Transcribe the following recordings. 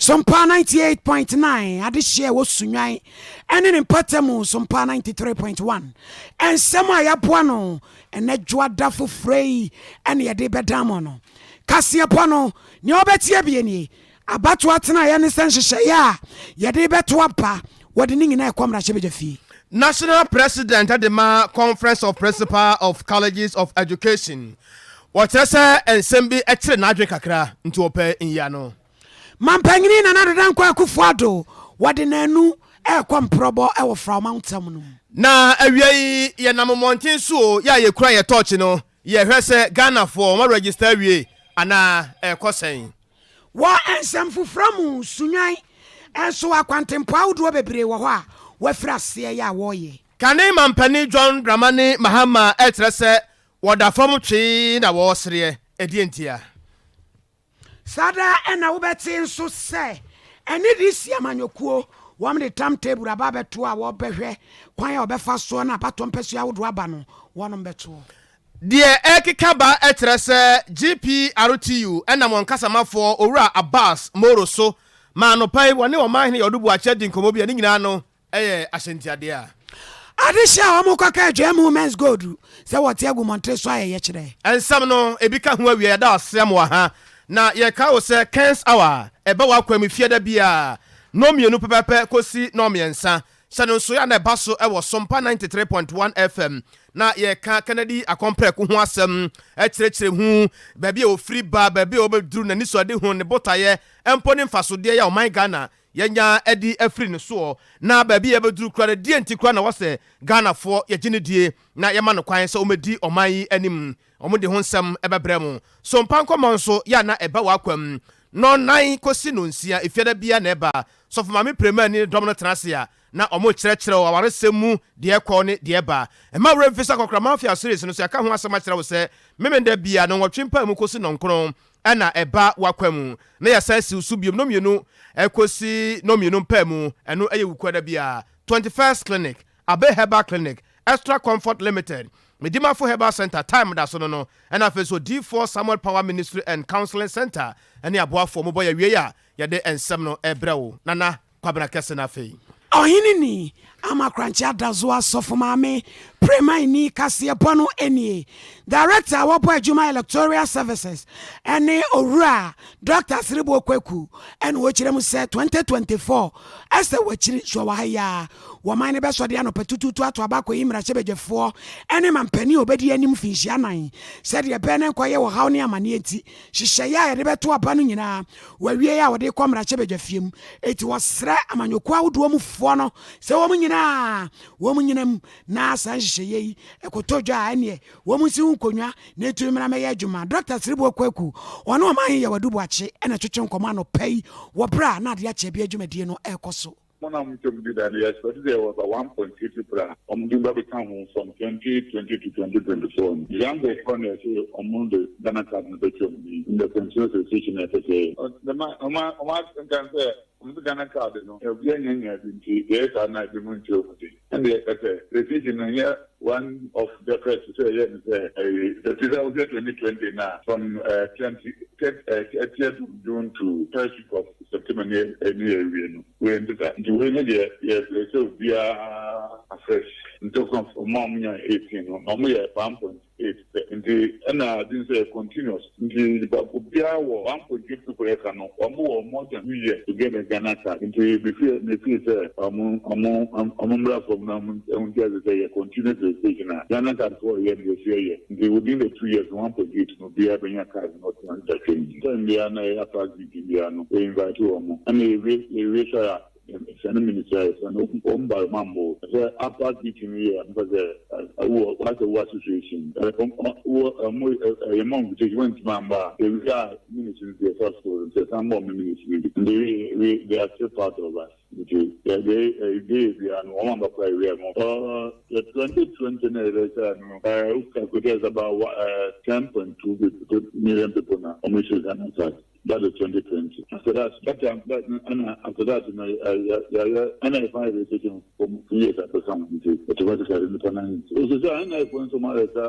Sompa 98.9 adehyeɛ ɛwɔ Sunnwan ɛne ne mpɔtamu Sompa 93.1 Nsɛm a yɛaboa no ɛnɛ Dwoada foforɔ yi ɛne yɛde bɛdan mo no. Kaseɛbɔ no, nea wobɛtie bie nie, Abatoɔ atenaeɛ ne sɛ nhyehyɛeɛ a yɛde rebɛto aba, wɔde ne nyinaa rekɔ mmarahyɛbadwa fie. National President de ma Conference of Principal of Colleges of Education. Wɔkyerɛ sɛ nsɛm bi kyere n'adwene kakra nti wɔpɛ nyiano. Mampanyini Nana Addo Dankwa Akufo Addo, wɔde nanu rekɔ mprɔbɔ wɔ Frao Mantam no mu. Na awia yi yɛnam mmɔnten so o, yɛ a yɛkura yɛ tɔɔkye no, yɛhwɛ sɛ Ghanafoɔ wɔn aregister awie anaa ɛrekɔ sɛn? Wɔ nsɛm foforɔ mu, Sunnwan nso akwantempɔn ahodoɔ bebree wɔ hɔ a wɔafiri aseɛ yɛ a wɔreyɛ. Kane Mampanin John Dramani Mahama rekyerɛ sɛ wɔda fam twee na wɔresereɛ, ɛdeɛn ntia? Saa da na wobɛte nso sɛ ɛne de si amanyɔkuo, wɔn de tam table aba abɛto a wɔbɛhwɛ kwan a wɔbɛfa soɔ na abatoɔ mpɛsoa ahodoɔ aba no wɔnom bɛtoɔ. Deɛ ɛrekeka ba kyerɛ sɛ GPRTU nam wɔn kasamafoɔ Owura Abbas Moro so ma anɔpa yi wɔne Ɔmanhene Yaw Adu Boakye adi nkɔmmɔ bi a ne nyinaa no yɛ ahyɛntiadeɛ a. Adehye a wɔkɔka Adwaa mu Men's Gold sɛ wɔte agu mmɔntere so ayɛ yɛkyerɛ. Nsɛm no ebi ka ho awie yɛda wo ase ama wɔ ha na yɛkae wo sɛ Ken's Hour ɛba w'akwan mu fiada biara nnɔnmienu pɛpɛpɛ kɔsi nnɔnmiɛnsa. Hyɛ no nsoe a na ɛba so wɔ Sompa 93.1 FM na yɛreka Kennedy Akɔmprɛko ho asɛm, kyerɛkyerɛ hu baabi a ɔfiri ba, baabi a ɔbɛduru, n'anisoadehu, ne botaeɛ mpo ne mfasodeɛ a ɔman Ghana yɛanya adi afiri ne soɔ, na baabi a yɛbɛduru koraa no, deɛ nti koraa na ɛwɔ sɛ Ghanafoɔ yɛgye no die na yɛma no kwan sɛ ɔmmɛdi ɔman yi anim. Wɔde ho nsɛm bɛbrɛ mo. Sompa nkɔmmɔ nso yɛ a na ɛba w'akwam nnɔnnan kɔsi nnɔnsia, Efiada biara na ɛba. Sɔfo Maame Prema ne ne dɔm no tena ase a na wɔrekyerɛkyerɛ wo awaresɛm mu deɛ ɛkɔ ne deɛ ɛba. Mma wo werɛ mfi sɛ Akɔkora Mafia series no nso yɛaka ho asɛm akyerɛ wo sɛ Memenda biara nnɔnwɔtwe mpaemu kɔsi nnɔnkron na ɛba w'akwan mu na yɛasan siw so bio nnɔmmienu kɔsi nnɔmmienu mpaemu, ɛno yɛ Wukuada biara. 21st Clinic, Abe Herbal Clinic, Extra Comfort Limited, Medimafo Herbal Centre, Time da so no no, ɛna afei nso Odiyifoɔ Samuel Power Ministry and Counseling Centre ne aboafoɔ. Mobɔ yɛ awiei a, yɛde nsɛm no rebrɛ wo. Nana Kwabena Kɛse no afei. Ɔhene ni, Ama Korankye Adazoa Sɔfo Maame Premae ni Kaseɛbɔ no nie Director a wɔbɔ adwuma Electoral Services ne Owura Dɔkta Sereboɔ Kwaku ɛna ɔkyerɛ mu sɛ 2024 ɛsɛ wakyiri so wɔ ha yi ara Wɔman no bɛsɔ de anɔpa tutuutu ato aba akɔyi mmarahyɛbadwafoɔ ne mampanin a ɔbɛdi anim mfinhyia nan sɛdeɛ ɛbɛyɛ na nkɔyɛ ɔhaw ne amaneɛ nti Nhyehyɛeɛ a yɛde bɛto aba no nyinaa wɔawie a wɔde rekɔ mmarahyɛbadwafie mu. Enti wɔsrɛ amanyɔkuo ahodoɔ mu foɔ no sɛ wɔn nyinaa wɔn nyina mu na saa nhyehyɛeɛ yi ɛkɔtɔ dwa a ɛneɛ wɔn nsi ho nkonnwa na ɛtumi mmra mmɛyɛ adwuma. Dɔkta Siriboɔ Kwaku, ɔne Ɔmanhene Yaw Adu Boakye na ɛtwetwe nkɔmmɔ anɔpa yi wɔ berɛ a na adeɛ akyɛ bi adwumadie no rekɔ so. Mo na mo ntɛm di da no yɛ expect sɛ yɛwɔ about 1.8 people a ɔmo de ba bɛka ho from 2020 to 2024 no. Saa nkorɔfoɔ no na yɛse ɔmo de Ghana card no bɛtwa ɔmo din in the continuous registration na yɛpɛ sɛ yɛyɛ. Ɔmo ɔmo ɔmo nka sɛ ɔmo se Ghana card no obiara nnya nyaa bi nti yɛyɛ saa na ebinom nkyerɛ ɔmo din. Ɛnde yɛka sɛ registration no nyɛ one of the first sɛ yɛyɛ no sɛ ɛyi te sɛ wohwɛ 2020 no a from 20 30th of June to first week of September ne ne yɛawie no. Wei nte saa. Nti wei ne deɛ yɛpɛ sɛ obiara afresh nti ɔka ɔmo a ɔmo nya 18 no na ɔmo yɛ 1.8 pɛ nti ɛna ade nso yɛ continuous nti nipa obiara wɔ 1.8 people yɛka no ɔmo wɔ more than 2 years to get a Ghana card nti me feel me feel sɛ ɔmo ɔmo ɔmo mmra fam na ɔmo nti ase sɛ yɛ continuous registration a Ghana card foɔ yɛ no yɛsi ɛyɛ nti within the 2 years 1.8 no obiara bɛnya card na ɔtena ne datwam. Time biara na yɛyɛ apass meeting biara no yɛ invite wɔn ɛna yɛwie yɛwie sɔre a sɛne ministry ayɛ sɛne wɔn ba wɔn ambɔ sɛ apass meeting no yɛ mpɛ sɛ wɔ wasɛ wɔ association wɔ ɔmo ɛyɛ mɔ invitation wɔn ntoma amba a yɛwie a ministry no yɛ sɔ school nti ɛsan bɔ ɔmo ministry no bi nti we they are still part of us nti yɛ de ɛyɛ de biara no wɔn amba kora yɛwie mo the 2020 na yɛbɛ sɛ no calculate is about 10.2 million people na ɔmo issue Ghana card. That is 2020. After that, that time, that, ɛna after that no, yɛayɛ ɛna yɛfa yɛ registration for 2 years abɛka ho, nti automatically nipa nan nti sɛ ɛna yɛfo nso ma yɛ sɛ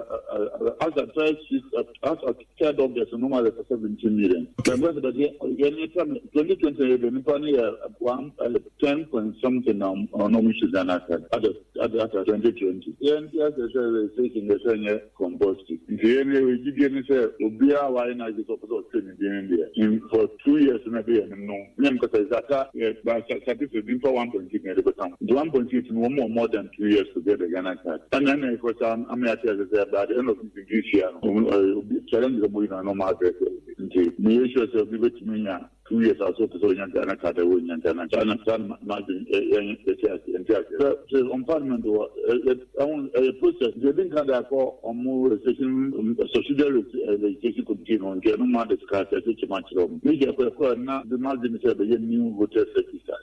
as at first six, as at 3rd August no, ma yɛ sɛ 17 million. Ɛmbɛ sɛ bɛgye yɛn ne tam 2020 yɛ de nipa no yɛ one 10 point something na ɔno ɔmo hyɛ Ghana Card at 2020. Yɛn ti asɛ sɛ registration yɛ sɛ nyɛ compulsory, nti yɛn yɛ gyidie ne sɛ obiara wayɛ na agye sɛ ɔpɛ sɛ ɔtwe ne din deɛ in for 2 years na ɛbɛyɛ no no nyɛ nkasa sɛ aka yɛ ba certificate nipa 1.8 na yɛde bɛka ho, nti 1.8 no, wɔn wɔ more than 2 years to get the Ghana Card. Ɛna ɛkɔ sɛ ama yɛate ase sɛ by the end of this year no, obi challenge ɔmo nyinaa na ɔmo address, nti meyɛ sure sɛ obi bɛtumi nya 2 years aso pɛ sɛ ɔnya Ghana Card a wɔnya Ghana saa na saa na ma adwene yɛn yɛte ase yɛnte ase sɛ on parliament wɔ ɛho ɛyɛ process, nti ebi nka de akɔ ɔmo registration, subsidiary registration committee no, nti ɛno ma discuss ɛsɛ kyɛm akyerɛ ɔmo ne yɛ kɔ ɛkɔ na de ma adwene sɛ ɛbɛyɛ new voters register,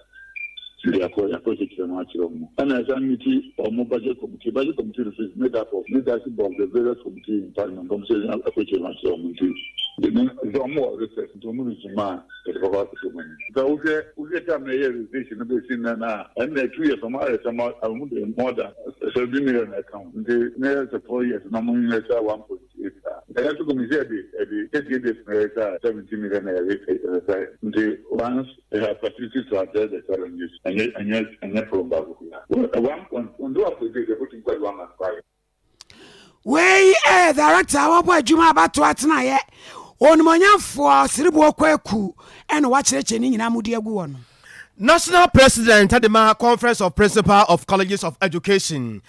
nti akɔ kyekyere mu akyerɛ ɔmo. Ɛna ɛsan meet ɔmo budget committee. Budget committee no is made up of leadership of the various committee in parliament. Ɔmo sɛ akɔ kyerɛ mu akyerɛ ɔmo, nti sɛ ɔmo wɔ recess, nti ɔmo resume a yɛde kɔkɔ akɔhyɛ mu anim. Sɛ wohwɛ time na ɛyɛ registration no bɛsi nnɛ no a, ɛnna 2 years ɔmo ayɛ sɛ ɔmo de more than 7 million ɛka ho, nti ne yɛ sɛ 4 years na ɔmo nyɛ sɛ 1.8 a ɛyɛ so kɔmi sɛ ɛde 38 days na ɛyɛ sɛ 70 million na yɛde ɛsɛ, nti once they have facilities to address the challenges, ɛnyɛ problem baako koraa. One point ndo apɔ eight ɛbɛtumi kɔ one and five. Wei ɛyɛ director a wɔbɔ adwuma abato atenaeɛ, onimonyamfoɔ Sereboɔ Kwaku, ɛna wakyerɛkyerɛ ne nyinaa mode agu wɔ no. National President adema Conference of Principal of Colleges of Education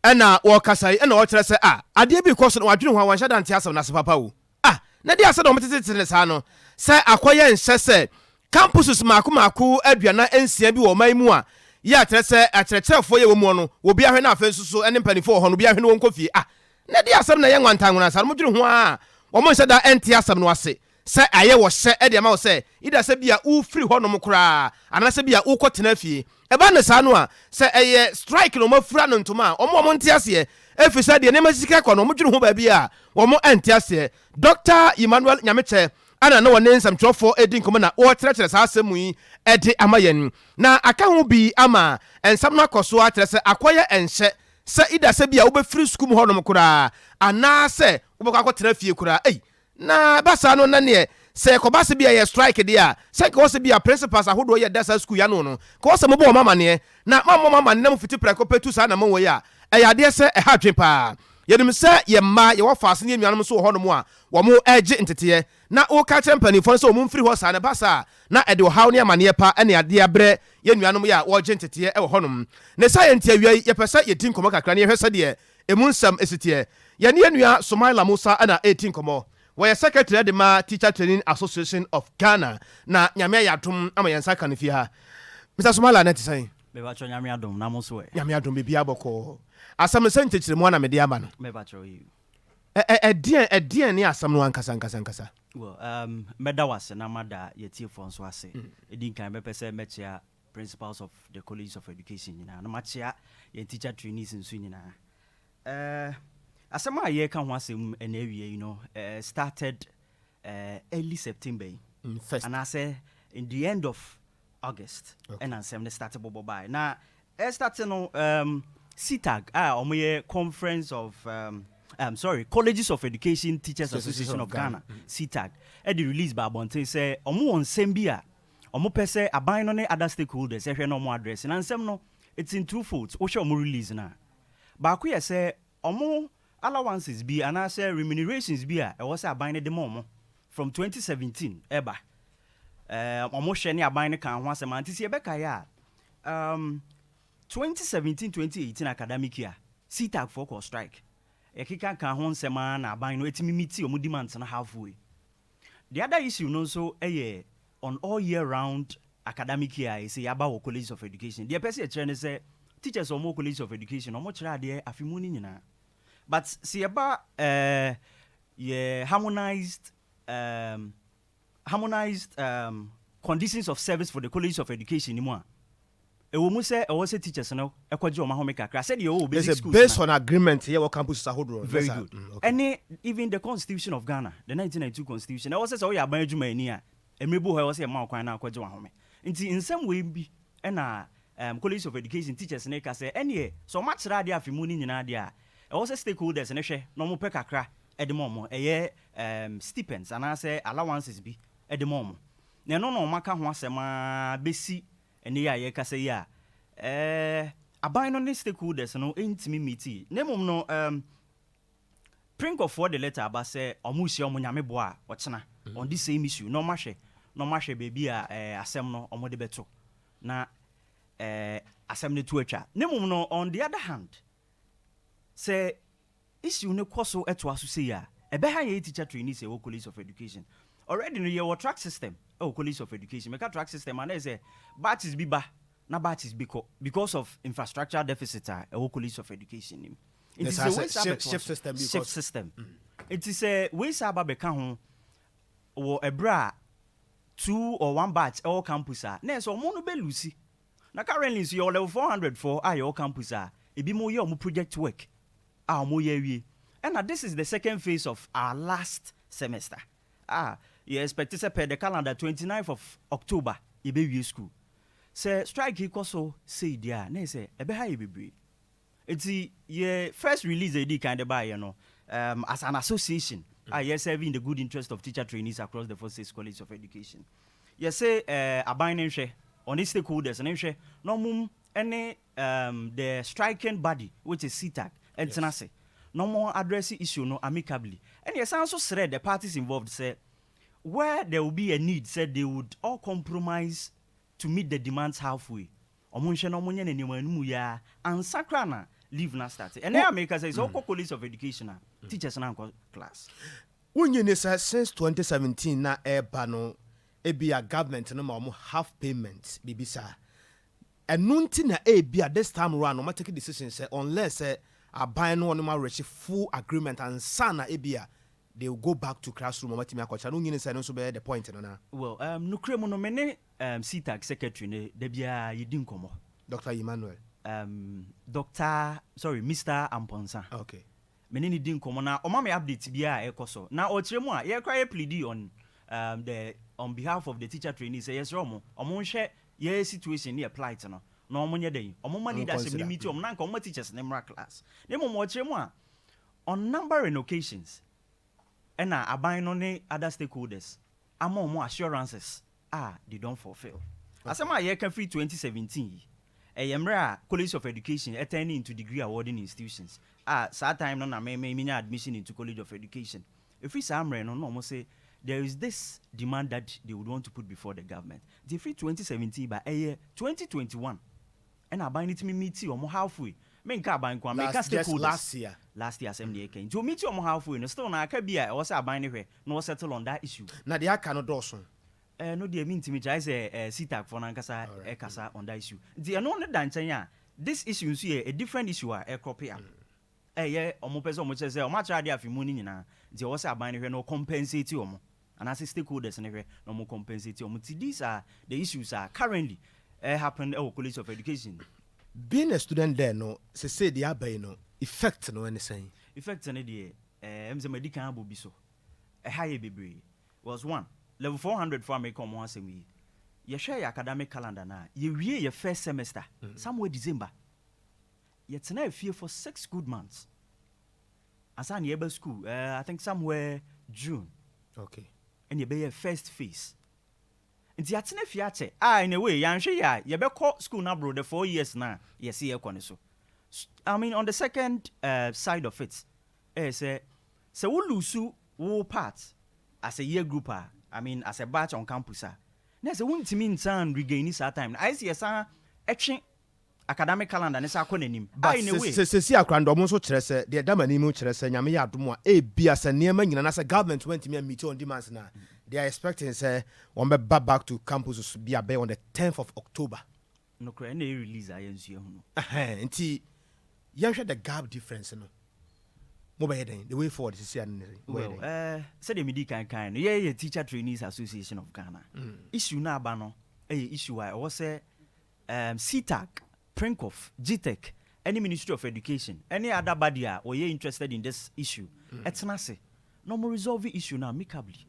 ɛna wɔkasa yi, ɛna wɔkyerɛ sɛ a adeɛ bi kɔ so no, wadwene ho a wɔnhyɛ da nte asɛm no ase papa o. Ah, na deɛ asɛ na ɔmotetete ne saa no sɛ akɔyɛ nhyɛ sɛ campuses maako maako 46 bi wɔ ɔman mu a yɛ akyerɛ sɛ akyerɛkyerɛfoɔ yɛ wɔ mu no, wɔbi ahwɛ no, afei nso so ne mpanimfoɔ wɔ hɔ no, obi ahwɛ no, wɔnkɔ fie. Ah, na deɛ asɛm na ɛyɛ nwantanwona no, modwene ho a wɔn nhyɛ da ɛnte asɛm no ase sɛ ayɛ wɔ hyɛ ɛde ama wo sɛ ida sɛ bi a wofiri hɔnom koraa anaasɛ bi a wokɔ tena fie. Ɛba ne saa no a, sɛ ɛyɛ strike na ɔmafura no ntoma a ɔmo nte aseɛ, ɛfiri sɛ deɛ nneɛma sika kɔ no, ɔmo dwene ho baabi a wɔn ɛnte aseɛ. Dr Emmanuel Nyamekyɛ ana na wɔne nsɛmtwerɛfoɔ edi nkɔmɔ na wɔrekyerɛkyerɛ saa asɛm mu yi ɛde ama yɛn, na aka ho bi ama nsɛm no akɔ so akyerɛ sɛ akɔyɛ ɛnhyɛ sɛ ida sɛ bi a wobɛfiri sukuu mu hɔnom koraa anaasɛ wobɛkɔ akɔtena fie koraa. Ei, na ba saa no, na neɛ sɛ ɛkɔba sɛ bi a yɛ strike deɛ a, sɛ nka wɔ sɛ bi a principals ahodoɔ yɛ da saa sukuu ya no, ka wɔ sɛ mobɔ wɔn amaneɛ na mammɔ mo amaneɛ na mofiti prɛko pɛ tu saa na mowɔ yi a, ɛyɛ adeɛ sɛ ɛha adwen paa. Yɛnim sɛ yɛ mma yɛwɔ faase ne yɛ nuanom nso wɔ hɔnom a wɔn ɛgye nteteɛ, na woka kyerɛ mpanimfoɔ no sɛ wɔn mfiri hɔ saa ne ba saa, na ɛde ɔhaw ne amaneɛ pa ne adeɛ abrɛ yɛn nuanom yɛ a wɔregye nteteɛ wɔ hɔnom. Ne sa yɛn nti, awia yi yɛpɛ sɛ yɛdi nkɔmmɔ kakra ne yɛhwɛ sɛdeɛ emu nsɛm esi teɛ. Yɛne yɛn nua Sumaila Musa ɛna ɛredi nkɔmmɔ. Wɔyɛ secretary de ma Teacher Training Association of Ghana, na Nyame ayɛ adom ama yɛn nsa ka no fie ha. Mr Sumaila, ne te sɛn? Mebakyɛ, Nyame adom, na mo so ɛ? Nyame adom, biribiara bɔkɔɔ. Asɛm sɛ nkyɛkyerɛmu ana mede ama no. Mebakyɛ yi. Ɛdeɛn ne asɛm no ankasa ankasa ankasa? Well, mɛda wo ase na mada yɛtiefoɔ nso ase. Ɛdi nkan, mɛpɛ sɛ mɛkyea principals of the Colleges of Education nyinaa na makyea yɛn teacher trainees nso nyinaa. Asɛm a yɛreka ho asɛm ɛna awie yi no started early September yi first anaasɛ in the end of August ɛna nsɛm no start bɔbɔ bae. Na ɛstart no, CETAG a ɔmoyɛ Conference of sorry, Colleges of Education Teachers Association of Ghana, CETAG, ɛde release ba abɔnten sɛ ɔmo wɔ nsɛm bi a ɔmo pɛ sɛ aban no ne other stakeholders ɛhwɛ na ɔmo address. Na nsɛm no, it's in two folds. Wohwɛ ɔmo release no a, baako yɛ sɛ ɔmo allowances bi anaasɛ remunerations bi a ɛwɔ sɛ aban no de ma ɔmo from 2017 ɛba, ɔmo hwɛ ne aban no ka ho asɛm ante sɛ yɛbɛkaeɛ a, 2017 2018 academic year, CETAG foɔ kɔ strike, yɛkeka ka ho nsɛm a na aban no ɛtumi meet ɔmo demands no halfway. The other issue no nso ɛyɛ on all year round academic year a ɛsɛ yɛaba wɔ Colleges of Education. Deɛ ɛpɛ sɛ yɛkyerɛ ne sɛ teachers a ɔmo wɔ Colleges of Education, ɔmo kyerɛ adeɛ afe mu no nyinaa, but sɛ yɛba yɛ harmonized conditions of service for the College of Education ni mu a, ɛwɔ mu sɛ ɛwɔ sɛ teachers no ɛkɔgye ɔmo ahome kakra sɛdeɛ ɛwɔ wɔ basic schools based on agreement yɛ wɔ campus ahodoɔ. Very good. Ɛne even the Constitution of Ghana, the 1992 Constitution, ɛwɔ sɛ sɛ woyɛ aban adwumayɛni a Mmerɛ bi wɔ hɔ a ɛwɔ sɛ yɛma wo kwan na akɔgye w'ahome. Nti nsɛm wei bi na College of Education teachers no reka sɛ ɛneɛ sɛ wɔakyerɛ adeɛ afe mu no nyinaa deɛ a, ɛwɔ sɛ stakeholders no hwɛ na wɔpɛ kakra de ma wɔn, ɛyɛ stipends anaasɛ allowances bi de ma wɔn. Na ɛno na wɔaka ho asɛm ara bɛsi ɛnnɛ yi a yɛrekasa yi a, aban no ne stakeholders no ntumi mmeetii. Na mmom no, Princofoɔ de letter aba sɛ wɔrehyia wɔn Nyame boa a ɔkyena on this same issue na wɔahwɛ na wɔahwɛ baabi a asɛm no wɔde bɛto na asɛm no to atwa. Na mmom no, on the other hand, sɛ issue no kɔ so toa so sei a, ɛbɛha yɛn teacher trainees a ɛwɔ College of Education. Already no yɛwɔ track system wɔ College of Education. Meka track system a, na ɛyɛ sɛ batches bi ba na batches bi kɔ because of infrastructural deficit a ɛwɔ College of Education no mu. Nti sɛ wei saa bɛtoa shift system bi shift system. Nti sɛ wei saa ba bɛka ho wɔ ɛberɛ a two or one batch ɛwɔ campus a, na ɛyɛ sɛ wɔn no bɛ lose. Na currently nso yɛwɔ level 400 foɔ a yɛwɔ campus a ebinom yɛ wɔn project work a wɔyɛ awie. Ɛna this is the second phase of our last semester a yɛ expect sɛ per the calendar 29th of October yɛbɛwie school. Sɛ strike yi kɔ so sei deɛ a, na ɛyɛ sɛ ɛbɛha yɛ bebree. Nti yɛ first release a yɛdii kan de baeɛ no, as an association a yɛ serving the good interest of teacher trainees across the 46 colleges of education, yɛse aban no nhwɛ, ɔne stakeholders no nhwɛ na ɔmom ne the striking body, which is CETAG, ntena ase na ɔmo address issue no amicably. Ɛna yɛsan nso srɛ the parties involved sɛ where there will be a need sɛ they would all compromise to meet the demands halfway, ɔmo nhwɛ na ɔmo nyɛ no nneɛma anim yi ara ansa koraa na leave na start. Ɛnɛ a meka sɛ wokɔ College of Education a, teachers no ankɔ class. Wonnye nni sɛ since 2017 na ɛreba no, ebia government no ma wɔn half payment, biribi saa. Ɛno nti na ebia this time round wɔn take decision sɛ unless sɛ aban no wɔn areach full agreement ansa na ebia they will go back to classroom, wɔn atumi akɔkyerɛ no. Wonnye nni sɛ ɛno nso bɛyɛ the point no na? Well, nokorɛ mu no, me ne CETAG secretary no da biara yɛdi nkɔmmɔ. Dr. Emmanuel. Dr., sorry, Mr. Amponsa. Me ne ne di nkɔmmɔ na ɔma me update biara a ɛkɔ so. Na ɔkyerɛ mu a, yɛkora yɛ plead on behalf of the teacher trainees sɛ yɛsrɛ ɔmo, ɔmo nhwɛ yɛ situation ne yɛ plight no na ɔmo nyɛ dɛn, ɔmo ma leadership ne meet ɔmo na nka ɔmo teachers ne mmra class. Na mmom ɔkyerɛ mu a, on number and occasions ɛna aban no ne other stakeholders ama ɔmo assurances a they don't fulfill. Asɛm a yɛka firi 2017 yi, ɛyɛ mmerɛ a College of Education ɛturn into degree awarding institutions a saa time no na me menya admission into College of Education. Ɛfiri saa mmerɛ no na ɔmo sɛ there is this demand that they would want to put before the government. Nti ɛfiri 2017 ba ɛyɛ 2021 ɛna aban no tumi meet ɔmo halfway. Menka aban ko a, meka Last, just stakeholders. Last year. Last year asɛm deɛ ɛka. Nti ɔmeet ɔmo halfway no, still na aka bi a ɛwɔ sɛ aban no hwɛ na ɔsettle on that issue. Na deɛ aka no dɔɔso. No deɛ mentumi kyerɛ sɛ CETAG foɔ no ankasa ɛkasa on that issue. Nti ɛno ne da nkyɛn a, this issue nso yɛ a different issue a ɛcrop up. Ɛyɛ ɔmo pɛ sɛ ɔmo kyerɛ sɛ ɔmo akyerɛ adeɛ afe mu no nyinaa, nti ɛwɔ sɛ aban no hwɛ na ɔcompensate ɔmo anaasɛ stakeholders no hwɛ na ɔmo compensate ɔmo. Nti these are the issues a currently happen ɛwɔ College of Education. Being a student there no, sese deɛ aba yi no, effect no ɛne sɛn? Effect no deɛ, ɛm sɛ madi kan abɔ bi so. Ɛha yɛ bebree. Was one level 400 foɔ a meka ɔmo ho asɛm yi, yɛhwɛ yɛ academic calendar no a, yɛwie yɛ first semester somewhere December. Yɛtena afie for 6 good months ansa na yɛba school, I think somewhere June ɛne yɛbɛyɛ first phase. Nti yɛatena fie akyɛ a, in a way yɛanhwɛ yɛ a, yɛbɛkɔ school no aboro the 4 years na yɛse yɛkɔ ne so. I mean, on the second side of it, ɛyɛ sɛ wo lose wo part as a year group a, I mean, as a batch on campus a, na sɛ wontumi nsan regain saa time no, ayɛ sɛ yɛsan ɛtwe academic calendar ne sa akɔ n'anim. But in a way sɛsi akora ndɔ ɔmo nso kyerɛ sɛ deɛ ɛda m'anim kyerɛ sɛ Nyame yɛ adom a, ebia sɛ nneɛma nyina na sɛ government wantumi ameet on demands na they are expecting sɛ wɔn bɛba back to campus bi abɛyɛ on the 10th of October. Nokorɛ, ɛna ɛ release a yɛnso yɛhu no. Ɛhɛn, nti yɛnhwɛ the gap difference no, mobɛyɛ dɛn? The way forward sisi ano ne mobɛyɛ Well, dɛn? Sɛdeɛ medi kan kan no, yɛyɛ Teacher Trainees Association of Ghana. Issue no aba no ɛyɛ issue a ɛwɔ sɛ CETAG, PRINCOF, GTEC ɛne Ministry of Education ɛne other body a wɔyɛ interested in this issue ɛtena ase na ɔmo resolve issue no amicably.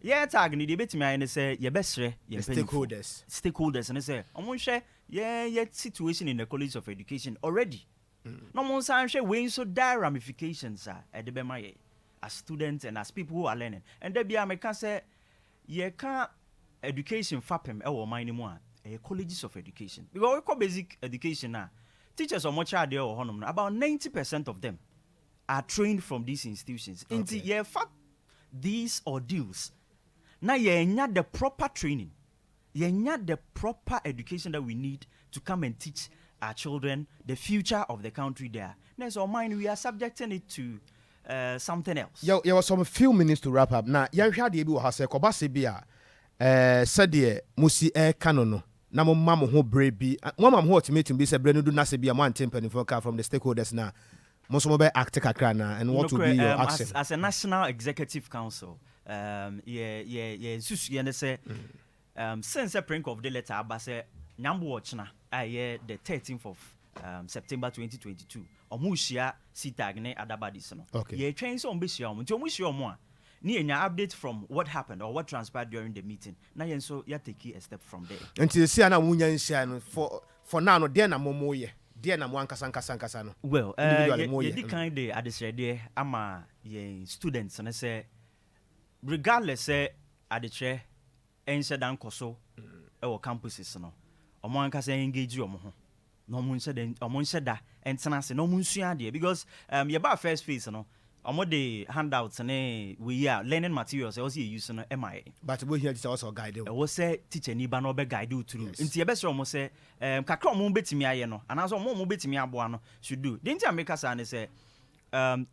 Yɛn tag no, deɛ yɛbɛtumi ayɛ ne sɛ yɛbɛsrɛ yɛn The mpanyinfoɔ, stakeholders. Stakeholders ne sɛ ɔmo nhwɛ yɛn yɛ situation in the College of Education already na ɔmo nsan hwɛ wei nso dire ramifications a ɛde bɛma yɛ as students and as people who are learning. And da bia meka sɛ yɛka education fapem ɛwɔ ɔman no mu a, ɛyɛ colleges of education, because wɔkɔ basic education a, teachers a ɔmo kyerɛ adeɛ wɔ hɔnom no, about 90% of them are trained from these institutions. Nti yɛfa these ordeals na yɛnya the proper training, yɛnya the proper education that we need to come and teach our children, the future of the country there, na sɛ ɔman no, we are subjecting it to something else. Yɛwɔ some few minutes to wrap up na yɛnhwɛ adeɛ bi wɔ ha sɛ kɔba se bi a sɛdeɛ mosi ɛreka no, na moma mo ho berɛ bi, moama mo ho ultimatum bi sɛ berɛ no du na sɛ bi a moante mpanimfoɔ ka from the stakeholders na mo nso mobɛ act kakra na, and what will be your action? As a national executive council, yɛ nsusuiɛ ne sɛ since sɛ PRINCOF de letter aba sɛ nyambo ɔkyena a ɛyɛ the 13th of September 2022 ɔmo hyia CETAG ne other bodies no, yɛtwɛn sɛ ɔmo bɛhyia ɔmo. Nti ɔmo hyia ɔmo a, ne yɛnya update from what happened or what transpired during the meeting, na yɛn nso yɛatake a step from there. Nti esi a na monya nhyia no, for now no, deɛ na mo moyɛ, deɛ na mo ankasa nkasa nkasa no Well, individually moyɛ? Yɛdi kan de adesrɛdeɛ ama yɛn students no sɛ regardless sɛ adekyerɛ ɛnhyɛ da nkɔ so ɛwɔ campuses no, ɔmo ankasa engage ɔmo ho na ɔmo nhyɛ da ɛntena ase na ɔmo nsua adeɛ, because yɛbaa first phase no, ɔmo de handouts ne wei a learning materials ɛwɔ sɛ yɛ use no ɛma yɛ. But wohia teacher wɔsɛ ɔguide wo. Ɛwɔ sɛ teacher ni ba na ɔbɛ guide wo through. Nti yɛbɛsrɛ ɔmo sɛ kakra ɔmo bɛtumi ayɛ no anaasɛ ɔmo a ɔmo bɛtumi aboa no should do. Deɛ nti a meka saa ne sɛ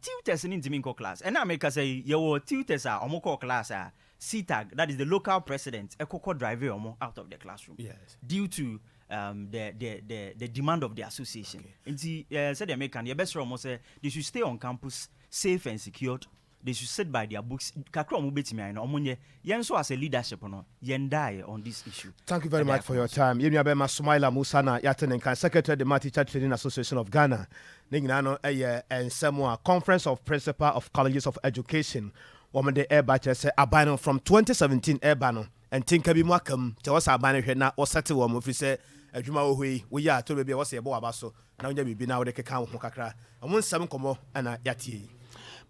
tutors ne ntumi nkɔ class. Ɛna a meka sɛ yɛwɔ tutors a ɔmo kɔɔ class a CETAG, that is the local president, ɛkɔkɔ drive ɔmo out of the classroom due to the demand of the association. Nti sɛdeɛ meka no, yɛbɛsrɛ ɔmo sɛ they should stay on campus safe and secured. They should sit by their books. Kakra ɔmo bɛtumi ayɛ no, ɔmo nyɛ. Yɛn nso as a leadership no, yɛn daeɛ on this issue. Thank you very Ɛda much for your akoma so. time. Yɛn nua bɛma Sumaila Musa na yɛate ne nkan, secretary de ma Teacher Training Association of Ghana. Ne nyinaa no ɛyɛ nsɛm a Conference of Principal of Colleges of Education wɔn de ɛreba, kyerɛ sɛ aban no from 2017 ɛreba no, ntinka bi mu aka mu kyɛ wɔsɛ aban no hwɛ na wɔsɛte wɔn mo, firi sɛ adwuma wɔ hɔ yi woyɛ a to baabi a wɔsɛ yɛbɔ waba so na wonya biribi na wode keka wo ho kakra. Ɔmo nsɛm nkɔmmɔ ɛna yɛatie yi.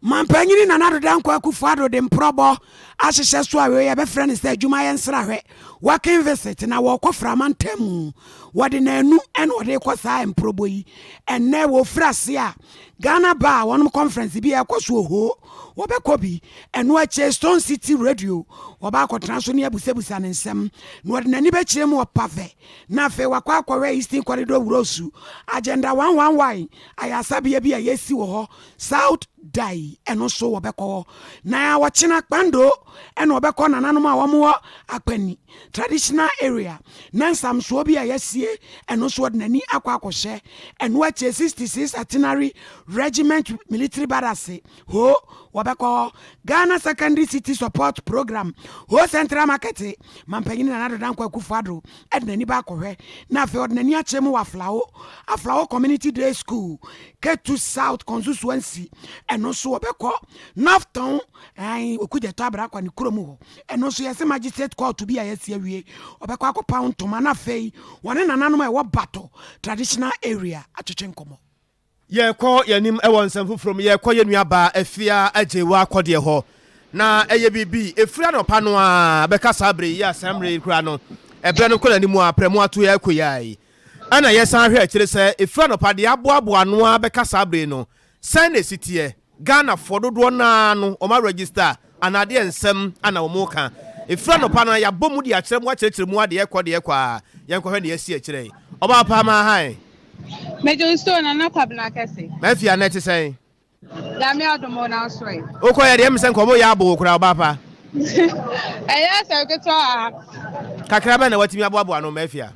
Mampanyini Nana Addo Dankwa Akufo Addo de mporɔbɔ ahyehyɛ so a wei yɛbɛfrɛ no sɛ adwumayɛ nsrahwɛ, working visit, na wɔkɔ frama ntam mu. Wɔde naanu ɛna wɔde kɔ saa mporɔbɔ yi. Ɛnnɛ wɔfiri ase a Ghana ba a wɔnom conference bi a ɛkɔ so oho, wɔbɛkɔ bi. Ɛno akyɛ Stone City Radio wɔba akɔtena so ne abusabusa ne nsɛm na wɔde n'ani bɛkyerɛ mu wɔ Pafɛ, na afei wakɔ akɔhwɛ Eastern Corridor Wurosu Agenda 111 ayasabea bi a yɛsi wɔ hɔ, South Dai, ɛno nso wɔbɛkɔ hɔ. Na wɔkyena Kpando ɛna wɔbɛkɔ nananom a wɔn wɔ Akpani traditional area na nsamsoɔ bi a yɛasie, ɛno nso wɔde n'ani akɔ akɔhyɛ. Ɛno akyɛ 66 Artillery Regiment military barracks ho, wɔbɛkɔ hɔ. Ghana Secondary City Support Program ho, Central Market, mampanyini Nana Addo Dankwa Akufo Addo ɛde n'ani ba akɔhwɛ. Na afei ɔde n'ani akyerɛ mu wɔ Aflao, Aflao Community Day School, Ketu South constituency, ɛno nso wɔbɛkɔ. North Tongu ɛn Okudzeto Ablakwa ne kurom hɔ, ɛno nso yɛsɛ magistrate court bi a yɛasi awie, ɔbɛkɔ akɔpa ntoma. Na afei wɔne nananom a ɛwɔ Bato traditional area atwetwe nkɔmmɔ. Yɛkɔ yɛnim ɛwɔ nsɛm foforɔ mu. Yɛkɔ yɛ nuabaa Afia agye wɔ akɔdeɛ hɔ na ɛyɛ biribi ɛfiri anɔpa no a bɛka saa bere yi a saa mmerɛ yi koraa no ɛberɛ no kɔ n'anim a prɛmo ato yɛ akɔ yɛ yi, ɛna yɛsan hwɛ akyire sɛ ɛfiri anɔpa deɛ aboaboa ano a bɛka saa bere no, sɛn na ɛsi teɛ? Ghanafoɔ dodoɔ naa no ɔma register anaadeɛ nsɛm ana wɔn ka ɛfiri anɔpa no a yɛabɔ mu de akyerɛ mu akyerɛkyerɛ mu adeɛ kɔ deɛ kɔ a yɛnkɔhwɛ ne yɛasi akyerɛ yi. Ɔbaa pa ma han. Major Stone, Nana Kwabena Kɛse. Mafia na ɛte sɛn? Nyame adom o, na so ɛ. Wokɔ yɛ deɛ mesɛ nkɔmmɔ yɛ abo koraa, ɔbaa pa. Ɛyɛ asɛm ketewa wɔ ha. Kakra bɛn na watumi aboaboa no, Mafia?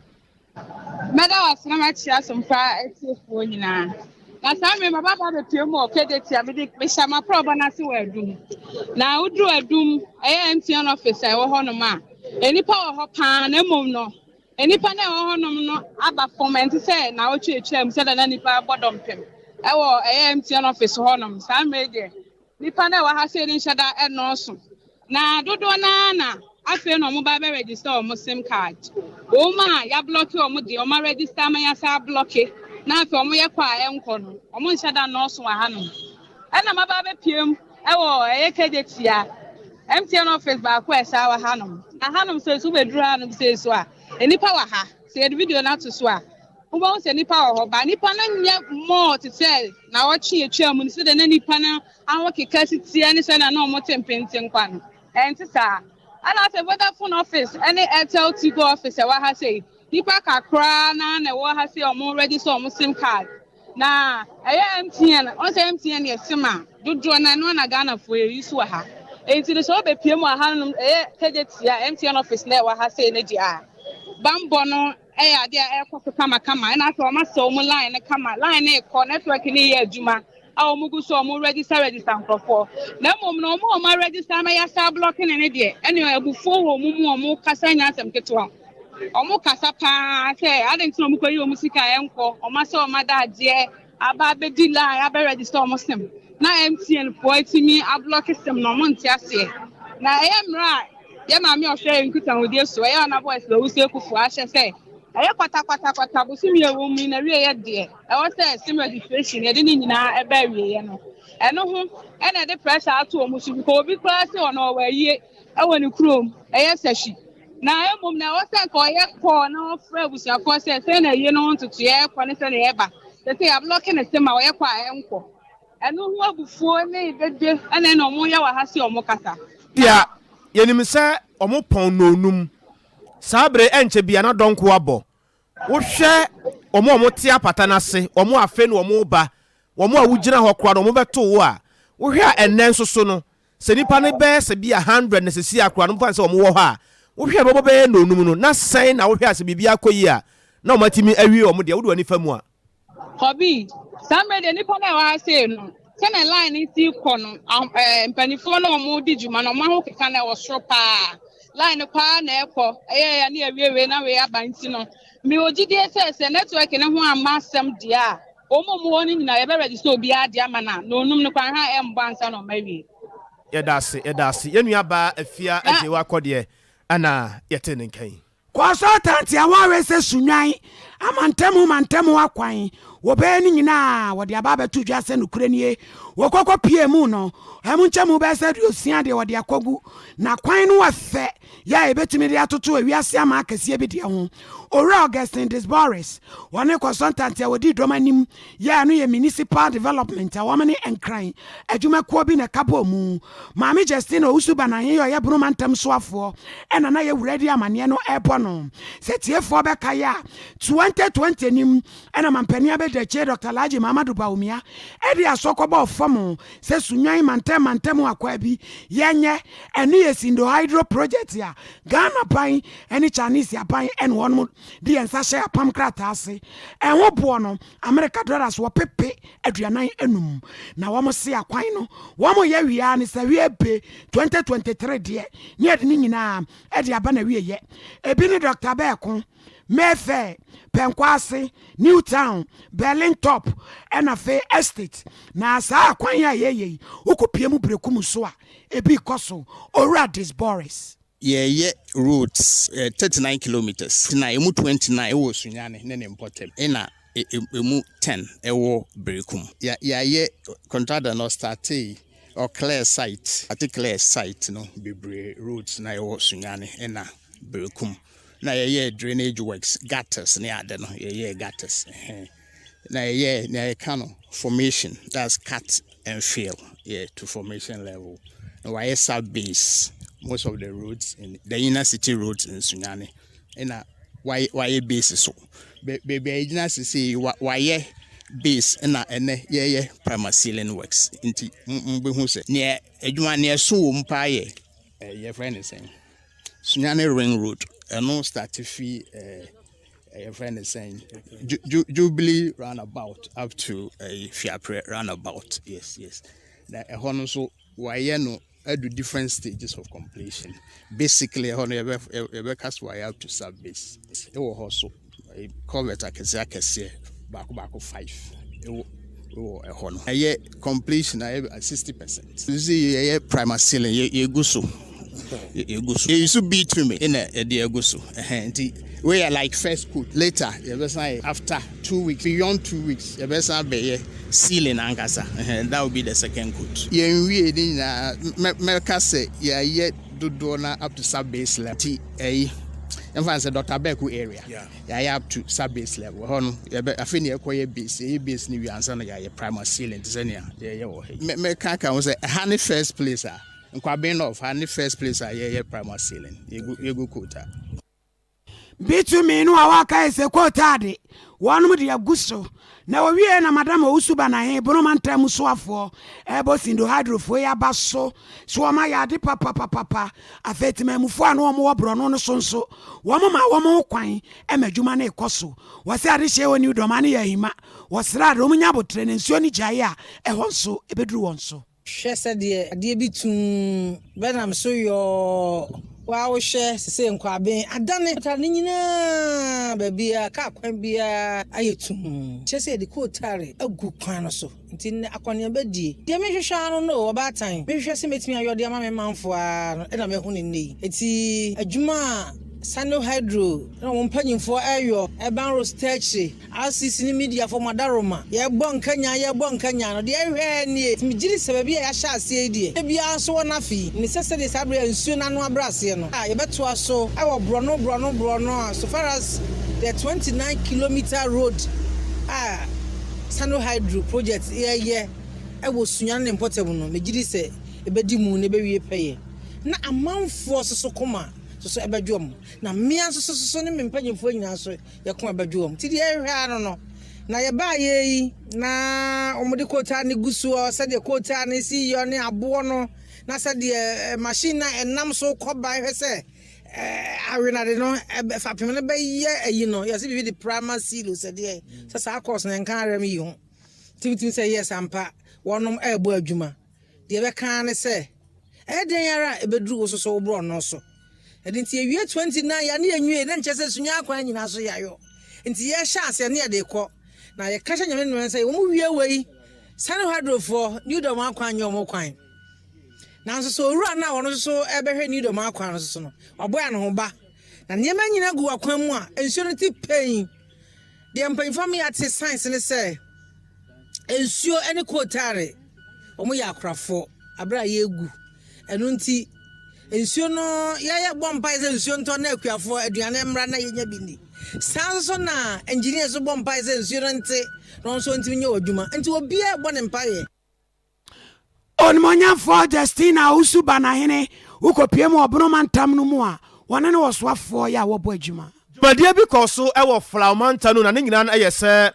Mɛda wase na makyia asompa atiefoɔ nyinaa. Na saa mmere maba ba bɛpue mu wɔ Kejetia, mede mehyɛ m'aprɔbɔ no ase wɔ Adum. Na woduru Adum, ɛyɛ MTN office a ɛwɔ hɔnom a, nnipa wɔ hɔ paa, na mmom no, nnipa no a ɛwɔ hɔnom no aba fam, ɛnte sɛ na wɔtwe mu sɛdeɛ na nnipa bɔ dɔmpem ɛwɔ ɛyɛ MTN office hɔnom. Saa mmere deɛ, nnipa no a ɛwɔ ha sei no nhyɛ da ɛnɔɔso. Na dodoɔ no ara na afei na wɔn ba bɛ register wɔn sim card. Wɔn a yɛablɔke wɔn deɛ, wɔn aregister ama yɛasan ablɔke na afei wɔn yɛ kɔ a ɛnkɔ no, wɔn nhyɛ da nnɔɔso wɔ hanom. Ɛna maba abɛpue mu wɔ ɛyɛ Kejetia MTN office baako a ɛsan wɔ hanom. Na hanom sei so wobɛduru hanom sei so a, nnipa wɔ ha. Sɛ yɛde video no ato so a, wobɛhu sɛ nnipa wɔ hɔ. Ba nnipa no nyɛ more te sɛ naawɔtwe atwa mu no sɛdeɛ na nnipa no ahokeka si teɛ ne sɛnea na wɔte mpentenkwa no, ɛnte saa. Ɛna afei Vodafone office ne Airtel Tigo office ɛwɔ ha sei, nnipa kakraa na na ɛwɔ ha sei a wɔn register wɔn sim card. Na ɛyɛ MTN, wɔn sɛ MTN yɛ sim a dodoɔ na ɛno na Ghanafoɔ yɛ use wɔ ha. Enti no sɛ wobɛpie mu wɔ ha nom ɛyɛ Kejetia MTN office na ɛwɔ ha sei no deɛ a, bambɔ no ɛyɛ adeɛ a ɛrekɔ so kamakama. Ɛna afei wɔn asɛ wɔn line no kama, line no rekɔ, network no reyɛ adwuma. a wɔn gu so a wɔn register register nkorɔfoɔ na mmom no wɔn a wɔn aregister ama yasa ablɔke ne ne deɛ ɛne abufuo wɔ wɔn mu wɔn kasa nyɛ asɛm ketewa wɔn kasa paa sɛ adi nti na wɔn kɔ yi wɔn sika ɛnkɔ wɔn asɛ wɔn adagyeɛ aba abɛdi line abɛ register wɔn sim na MTN foɔ etimi ablɔke sim na wɔn nte aseɛ na ɛyɛ mmerɛ a yɛ maame ɔhwɛ nkitahodie so ɛyɛ ɔnabɔ ɛsɛ owusu ekufu ahyɛ sɛ ɛyɛ kwatakwatakwata bosomi ɛwɔ mu yi na wie yɛ deɛ. Ɛwɔ sɛ sim registration yɛde ne nyinaa ɛba awieɛ no ɛno ho ɛna ɛde pressure ato wɔn so because obi koraa sɛ ɔno ɔwɔ ayie ɛwɔ ne kurom ɛyɛ sɛhyi na mmom na ɛwɔ sɛ nka ɔyɛ kɔɔ na ɔfrɛ abusuafoɔ sɛ sɛ na ayie no ho ntotoeɛ ɛkɔ ne sɛ na ɛba sɛ sɛ yɛablɔke ne sim a ɔyɛ kɔ a ɛnkɔ ɛno ho abufuo ne dede ɛna ɛna wɔn yɛ wɔ ha sɛ wɔn kasa. Deɛ yɛnim sɛ wɔn pɔn nonum saa bere ɛnkyɛ bia na dɔnko abɔ. Wohwɛ wɔn a wɔte apata no ase, wɔn a afei na wɔreba, wɔn a wogyina hɔ koraa no, wɔbɛto wo a, wohwɛ a ɛnnɛ nso so no, sɛ nnipa no bɛyɛ sɛ bi a hundred na seesei a koraa no, momfa no sɛ wɔwɔ hɔ a, wohwɛ a ɛbɛbɔ bɛyɛ nnɔnnum no, na sɛn na wohwɛ a sɛ biribi akɔ yie a, na wɔatumi awie wɔn deɛ, wode w'ani fa mu a? Hobby, Saa mmerɛ deɛ nnipa no a ɛwɔ ha sei no, sɛdeɛ line no si kɔ no, ɛɛ mpanimfoɔ no a wɔredi dwuma no, wɔn ahokeka no ɛwɔ soro paa. Line no kɔ ara na ɛkɔ, ɛyɛ yɛ ne yɛwie wei na wei aba nti no, mewɔ gyidie sɛ sɛ network no ho amma asɛm deɛ a, wɔn a wɔwɔ no nyinaa yɛbɛ register obiara de ama no a, na onum no koraa ha ɛmbɔ ansa na wɔawie. Yɛda ase, yɛda ase. Yɛn nua baa Afia Agyewaa Kɔdeɛ ɛna yɛte ne nka yi. Consultant a wɔawe sɛ Sunnwan amantam mantam akwan wɔbɛyɛ no nyinaa wɔde aba abɛto dwa sɛ nokorɛ nie. Wɔkɔkɔ pie mu no, ɛmu nkyɛmu bɛyɛ sɛ 60 deɛ wɔde akɔgu na kwan no wɔ fɛ yɛ a yɛbɛtumi de atoto ewiase aman akɛseɛ bi deɛ ho. Owura Augustine Desboris, wɔne consultant a wɔdi dɔm anim yɛ a no yɛ Municipal Development a wɔn ne Nkran adwumakuo bi na ɛka bɔɔ mu. Maame Justina Owusu Banahe yɛ ɔyɛ Bono mantam soafoɔ ɛna na yɛ wura di amaneɛ no ɛrebɔ no. Sɛ tiefoɔ bɛkae a, 2020 nim ɛna mampanin abɛdiakyire Dr. Alhaji Mahamadou Bawumia ɛde asoɔ kɔbɔɔ fam sɛ Sunyani mantam mantam akwaa bi yɛnyɛ ɛno yɛ Sindo Hydro Project a Ghana ban ɛne Chinese aban ɛne wɔnom de yɛn nsa hyɛ apam krataa ase. Ɛho boɔ no Amerika dollars ɔpepe 45 na wɔn se akwan no wɔn yɛ wie ara ne sɛ wie be 2023 deɛ ne yɛde ne nyinaa ɛde aba na wie yɛ. Ebi ne Dr. Bɛɛko, Mayfair, Pɛnkwaase, New Town, Berlin Top ɛna afei Estate. Na saa akwan yi a yɛyɛ yi wokɔpie mu Berekum so a ebi kɔ so. Owura Disboris. Yɛreyɛ roads 39 kilometres na emu 29 wɔ Sunyani ne ne mpɔtam ɛna emu 10 wɔ Berekum. Yɛayɛ contractor no ɔstartee ɔ clear site ɔte clear site no bebree roads na ɛwɔ Sunyani ɛna Berekum na yɛyɛɛ drainage works gutters ne ade no yɛyɛɛ gutters ɛhɛn. Na yɛyɛɛ nea yɛka no formation that's cut and fill yeah to formation level na wayɛ sub base most of the roads in the inner city roads in Sunyani ɛna wayɛ wayɛ base so baabi a yɛgyina sisi wayɛ base ɛna ɛnɛ yɛyɛ primer ceiling works nti mbɛhu sɛ nea adwuma nea ɛso wɔ mu paa yɛ yɛfrɛ ne sɛn Sunyani ring road ɛno start fi ɛɛ. Yɛfrɛ no sɛn Ju Jubilee roundabout up to ɛyi Fiapre roundabout yes yes na ɛhɔ no nso wɔayɛ no adu different stages of completion basically ɛhɔ no yɛbɛ yɛbɛka so wɔayɛ up to sub base ɛwɔ hɔ so culvert akɛseɛ akɛseɛ baako baako five ɛwɔ wɔ ɛhɔ no. Ɛyɛ completion ayɛ 60%. Sisi yɛyɛ primer ceiling yɛ yɛgu so. Yɛgu so. Yɛyi so bitumen na yɛde agu so. Ɛhɛn nti wei yɛ like first coat. Later yɛbɛsan ayɛ after 2 weeks, beyond 2 weeks yɛbɛsan abɛyɛ sealing ankasa. Ɛhɛn, that will be the second coat. Yɛnwie ne nyinaa. Mɛka sɛ yɛayɛ dodoɔ na up to sub base level. Nti ɛyi yɛmfa no sɛ Dr. Beku area. Yɛayɛ up to sub base level. Hɔ no yɛbɛ afei ne yɛkɔyɛ base. Yɛyɛ base no wie ansa na yɛayɛ primer sealing te sɛ nea yɛyɛ wɔ ha yi. Mɛka ka ho sɛ ɛha ne first place a Nkwaben North ha ne first place a yɛyɛ primer sealing. Yɛgu coal tar. Bitumen no a waka yɛ sɛ coal tar de wɔnom de agu so na wɔwie na Madam Owusu Banahe, Bono mantam soafoɔ, ɛbɔ Sinohydrofoɔ yi aba so so wɔn ayɛ ade papapapapa. Afei temamufoɔ a na wɔn wɔ borɔno no so nso, wɔn ma wɔn ho kwan ma adwuma no rekɔ so. Wɔsɛ ade hyɛ wɔ New Dɔma no yɛ ahima. Wɔsrɛ ade wɔn nya abotire ne nsuo no gyae a ɛhɔ nso ɛbɛduru wɔn so. Hwɛ sɛdeɛ adeɛ bi tuu bɛnam so yɔɔ waa wohwɛ sese Nkwaben adane ne nyinaa, baabi a kaa kwan biara ayɛ tum, kyerɛ sɛ yɛde coal tar agu kwan no so. Nti nnɛ akɔneaba die deɛ mehwehwɛ ano no, ɔbaatan mehwehwɛ sɛ mɛtumi ayɔ de ama me manfoɔ a no ɛna mahu ne nnɛ yi. Enti adwuma a Sinohydro na wɔn mpanyinfoɔ ɛyɔ, ɛban road akyire RCC ne mediafoɔ madaroma, yɛbɔ nkanya, yɛbɔ nkanya no deɛ ɛhwɛ nie. Megye di sɛ baabi a yɛahyɛ aseɛ yi deɛ, ebiara nso wɔ n'afe ne sɛ sɛdeɛ saa berɛ a nsuo n'ano abrɛ aseɛ no a, yɛbɛtoa so ɛwɔ borɔno borɔno borɔno a, so far as the 29 kilometre road a Sinohydro project yɛyɛ ɛwɔ Sunyani ne mpɔtam no, megye di sɛ ɛbɛdi mu na ɛbɛwie pɛyɛ na amanfoɔ soso koma soso ɛbɛdwo wɔn, na mmea nso soso ne me mpanyinfoɔ nyinaa nso yɛko ɛbɛdwo wɔn. Ti deɛ ɛhwɛ ano no na yɛbaa yɛ yi na wɔde coal tar ne gu soɔ, sɛdeɛ coal tar ne si yɔ ne aboɔ no, na sɛdeɛ machine na ɛnam so kɔ ba, hwɛ sɛ awenade no fapem no bɛyɛ ayi no, yɛsɛ biribi de primer seal sɛdeɛ sɛ saa course no nka arɛm yi ho tibitimi sɛ yɛ sampa wɔnom ɛrebɔ adwuma. Deɛ ɛbɛka ne sɛ ɛyɛ den ara a ɛbɛduru wo soso wo borɔ no so. Ɛde nti yɛwie 29 yɛ ne yɛnwie na nkyɛ sɛ sunya akwan nyinaa so yɛayɔ. Nti yɛhyɛ aseɛ ne yɛde kɔ na yɛka hyɛ Nyame nnumɛ sɛ wɔn wie wei Sinohydrofoɔ New Dɔm akwan nyɛ wɔn kwan. Nanso sɛ owura no a ɔno nso so ɛbɛhwɛ New Dɔm akwan no so no, wabɔ yɛn ho ba na nneɛma nyinaa gu akwan mu a nsuo no ti pɛn. Deɛ mpanyinfoɔ mi ate science ne sɛ nsuo ne coal tar wɔn yɛ akorafoɔ abere a yɛregu ɛno. Nti nsuo no yɛyɛ bɔ mpae sɛ nsuo ntɔ na akuafoɔ aduane mmra na yɛnya bi ni. Saa nso na engineer nso bɔ mpae sɛ nsuo no nte na ɔno nso ntumi nyɛ wɔ adwuma. Nti obiara bɔ ne mpaeɛ. Onimonyamfoɔ Justina Owusu Banahene, wokɔpie mu ɔbono mantam no mu a, wɔne ne wɔsoafoɔ yɛ a wɔbɔ adwuma. Dwumadie bi kɔɔ so wɔ Flaw mantam no, na ne nyinaa no yɛ sɛ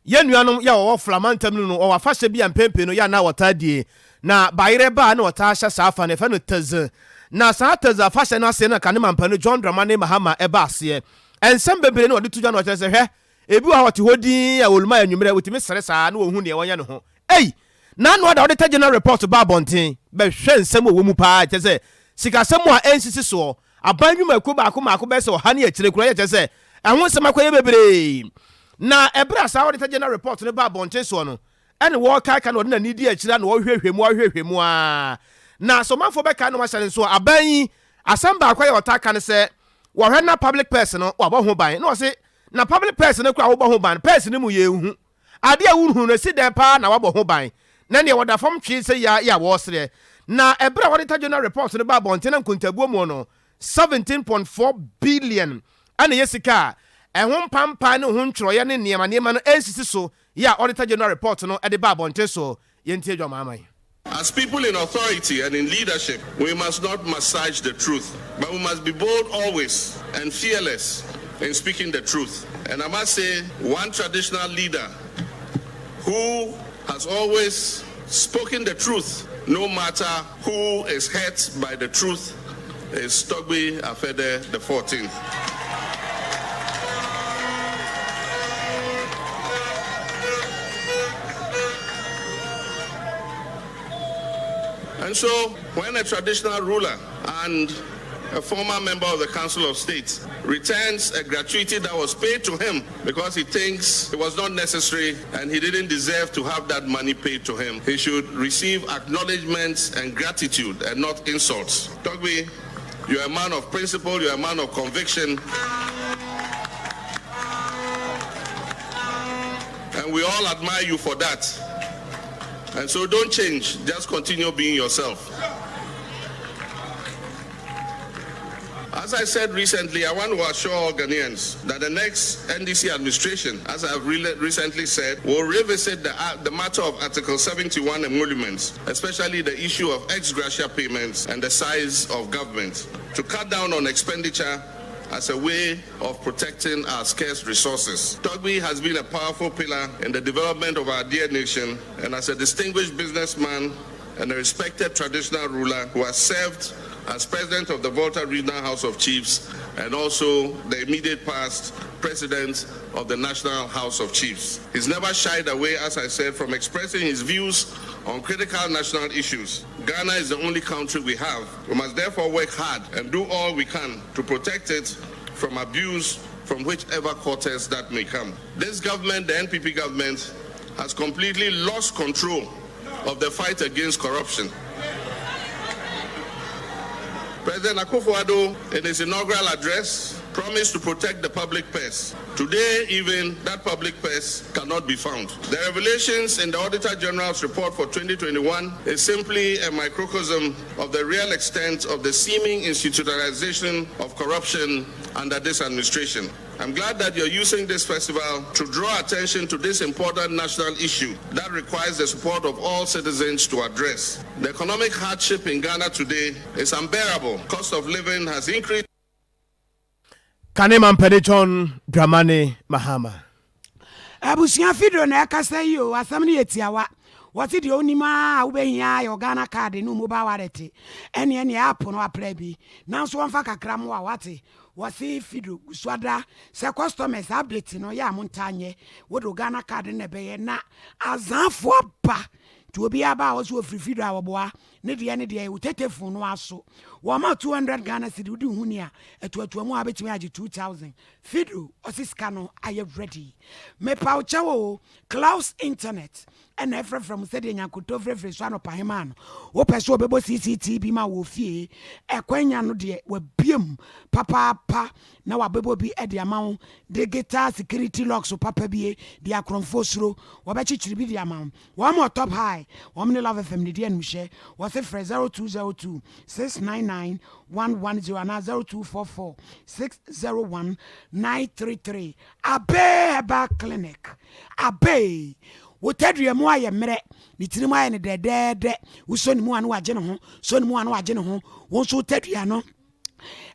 yɛn nuanom yɛ a wɔwɔ Flaw mantam no no, wɔwɔ afahyɛ bi a mpɛn pii no yɛ a na wɔtaa die. Na bayerɛ ba a na wɔtaa hyɛ saa afa no, yɛfrɛ no Tadze. Na saa Tadze afahyɛ no aseɛ no na kane mampanin John Dramani Mahama ɛba aseɛ. Nsɛm bebree na wɔde to dwa na wɔkyerɛ sɛ, hwɛ, ebi wɔ ha wɔte hɔ dinn a wɔluma anwummerɛ, wɔtumi sere saa na wɔhu deɛ wɔnyɛ ne ho. Ei! N'ano ada wɔde General Report ba abɔnten bɛhwɛ nsɛm a ɛwɔ mu paa, kyerɛ sɛ sikasɛm a ɛnsisi soɔ, aban nnwumakuo baako mmaako bɛyɛ sɛ 100 ne akyire koraa, yɛ kyerɛ sɛ ɛho nsɛm akɔyɛ bebree. Na ɛberɛ a saa Auditor General Report no ba abɔnten soɔ no, ɛne wɔrekaeka na ɔde n'ani di akyire a na ɔrehwehwɛ mu, ɔrehwehwɛ mu ara. Na sɛ ɔmanfoɔ bɛkae na wɔahyɛ no nso a, aban yi asɛm baako a yɛ ɔtaa ka ne sɛ wɔhwɛ na public purse no wɔabɔ ho ban. Na ɔse na public purse no koraa wobɔ ho ban, purse no mu yɛnhu. Ade a wonhu no, esi dɛn paa na wɔabɔ ho ban? Na nea wɔda fam twee sɛ yea a wɔresrɛ. Na ɛbere a Auditor General Report no baa abɔnten na nkontabuo mu no, 17.4 billion na ɛyɛ sika a ɛho mpampan ne ho ntwerɛeɛ ne nneɛma nneɛma no ɛnsisi so yɛ a Auditor General Report no de baa abɔnten so. Yɛntie Dwamaaman. As people in authority and in leadership, we must not massage the truth, but we must be bold always and fearless in speaking the truth. And I must say, one traditional leader who has always spoken the truth, no matter who is hurt by the truth, is Togbe Afede the 14th. And so, when a traditional ruler and a former member of the Council of State returns a gratuity that was paid to him because he thinks it was not necessary and he didn't deserve to have that money paid to him, he should receive acknowledgements and gratitude and not insults. Togbe, You're a man of principle, you're a man of conviction. And we all admire you for that. And so don't change, just continue being yourself. As I said recently, I want to assure all Ghanaians that the next NDC administration, as I've re- recently said, will revisit the, uh, the matter of Article 71 emoluments, especially the issue of ex gratia payments and the size of government, to cut down on expenditure as a way of protecting our scarce resources. Togbi has been a powerful pillar in the development of our dear nation, and as a distinguished businessman and a respected traditional ruler who has served as president of the Volta Regional House of Chiefs and also the immediate past president of the National House of Chiefs. He's never shied away, as I said, from expressing his views on critical national issues. Ghana is the only country we have. We must therefore work hard and do all we can to protect it from abuse from whichever quarters that may come. This government, the NPP government, has completely lost control of the fight against corruption. President Akufo-Addo, in his inaugural address, promised to protect the public purse. Today, even that public purse cannot be found. The revelations in the Auditor General's report for 2021 is simply a microcosm of the real extent of the seeming institutionalization of corruption under this administration. I'm glad that you're using this festival to draw attention to this important national issue that requires the support of all citizens to address. The economic hardship in Ghana today is unbearable. Cost of living has increased. Kane mampani John Dramani Mahama. Abusua Fido na ɛkasa yi o, asɛm no yɛ tiawa. Wɔse deɛ onim ara a wobɛhia ara yɛ wo Ghana card ne wo mobile wallet ɛne ɛneɛ app no apply bi nanso wɔmfa kakra mmoa wo wate. Wɔse Fido gu so ada sɛ customers update no yɛ a montaa nyɛ wode wo Ghana card no na ɛbɛyɛ na azaafoɔ aba nti obiara ba a wɔse wɔfiri Fido a wɔboa ne deɛ ne deɛ wo tetefon no aso wɔma 200 Ghana cedi wode wo ho ni a atuatua mu a wobɛtumi agye 2000 Fido ɔse sika no ayɛ ready mepa wo kyɛw o Klaus internet ɛna ɛfrɛfrɛ mo sɛdeɛ nyankoto frɛfrɛ su anɔpa hemaa no wopɛ sɛ ɔbɛbɔ CCTV ma wɔ fie ɛkwan no deɛ wabiem papaapa na wabɛbɔ bi de ama wo digital security locks papa bie de akorɔmfoɔ suro wɔbɛkyekyere bi de ama wo wɔn wɔ top high wɔn ne Love FM ne di animhyɛ wɔse frɛ 0202 699 110 anaa 0244 601 933 Abe Herbal Clinic Abe Wo tadua mu ayɛ mmerɛ, ne tirim ayɛ no dɛdɛɛdɛ, wosɔ ne mu a na wagye ne ho, sɔ ne mu a na wagye ne ho, wo nso wo tadua no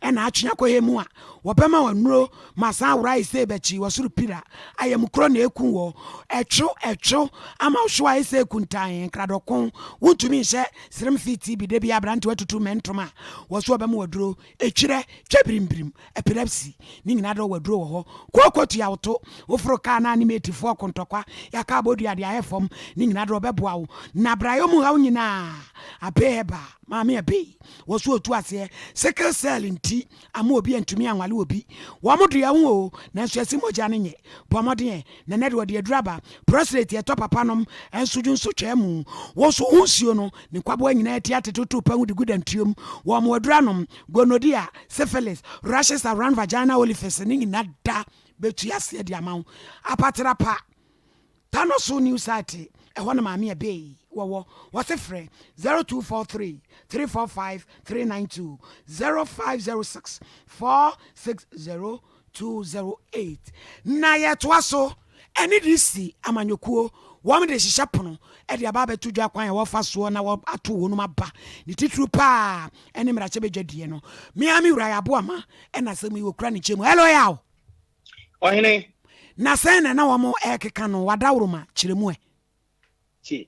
ɛna atwe akɔ he mu a, wɔbɛma wo nnuro ma asan awora ayɛ sɛ bɛkyi wɔ soro pira, ayamkorɔ na ɛku wɔ, ɛtwo ɛtwo ama wo hyew ayɛ sɛ kuntan, nkradɔko, wontumi nhyɛ serem fitii bi da bi aberante watutu mmɛntom a, wɔ so wɔbɛma wo aduro, ɛtwerɛ, twa birimbirim. Epilepsy, ne nyinaa dɔ wɔ aduro wɔ hɔ. Kooko tua wo to, woforo kaa na ne matefoɔ ko ntɔkwa, yɛaka abɔdua de ayɛ fam, ne nyinaa dɔ ɔbɛboa wo. Na brayɔ mu haw nyinaa, Abe Herbal, Maame Abe, wɔ so ɔtu aseɛ. Sickle cell nti ama obi antumi anwale obi. Wɔn dua ho oo, nanso yɛse mogya no nyɛ. Bɔ mmɔden ɛ, na ɛnɛ de wɔde aduru aba. Prostate ɛtɔ papa nom nso dwonso twaa mu. Wo nso wo ho nsuo no, ne nkwaboa nyinaa ti atete to pa ho de gu dantuo mu. Wɔn aduru anom. Gonorrhea, syphilis, rashes around vaginal orifice ne nyina da bɛtu aseɛ de ama wo. Apatrapa, Tanoso new site, ɛhɔ na Maame Abey wɔwɔ. Wɔse frɛ 0243 345 392, 0506 460 208. Na yɛtoa so ɛne de si amanyɔkuo wɔn de hyehyɛ pono de aba abɛto dwa kwan a wɔfa soɔ na wɔato wɔnom aba ne titiriw paa ɛne mmarahyɛbadwadie no. Me ara me wura yɛ aboama ɛna asɛm yi wɔkura ne kyɛ mu. Hello Yaw! Ɔhene. Na sɛn na na wɔn ɛrekeka no wadaworoma kyerɛ mu ɛ? Tie.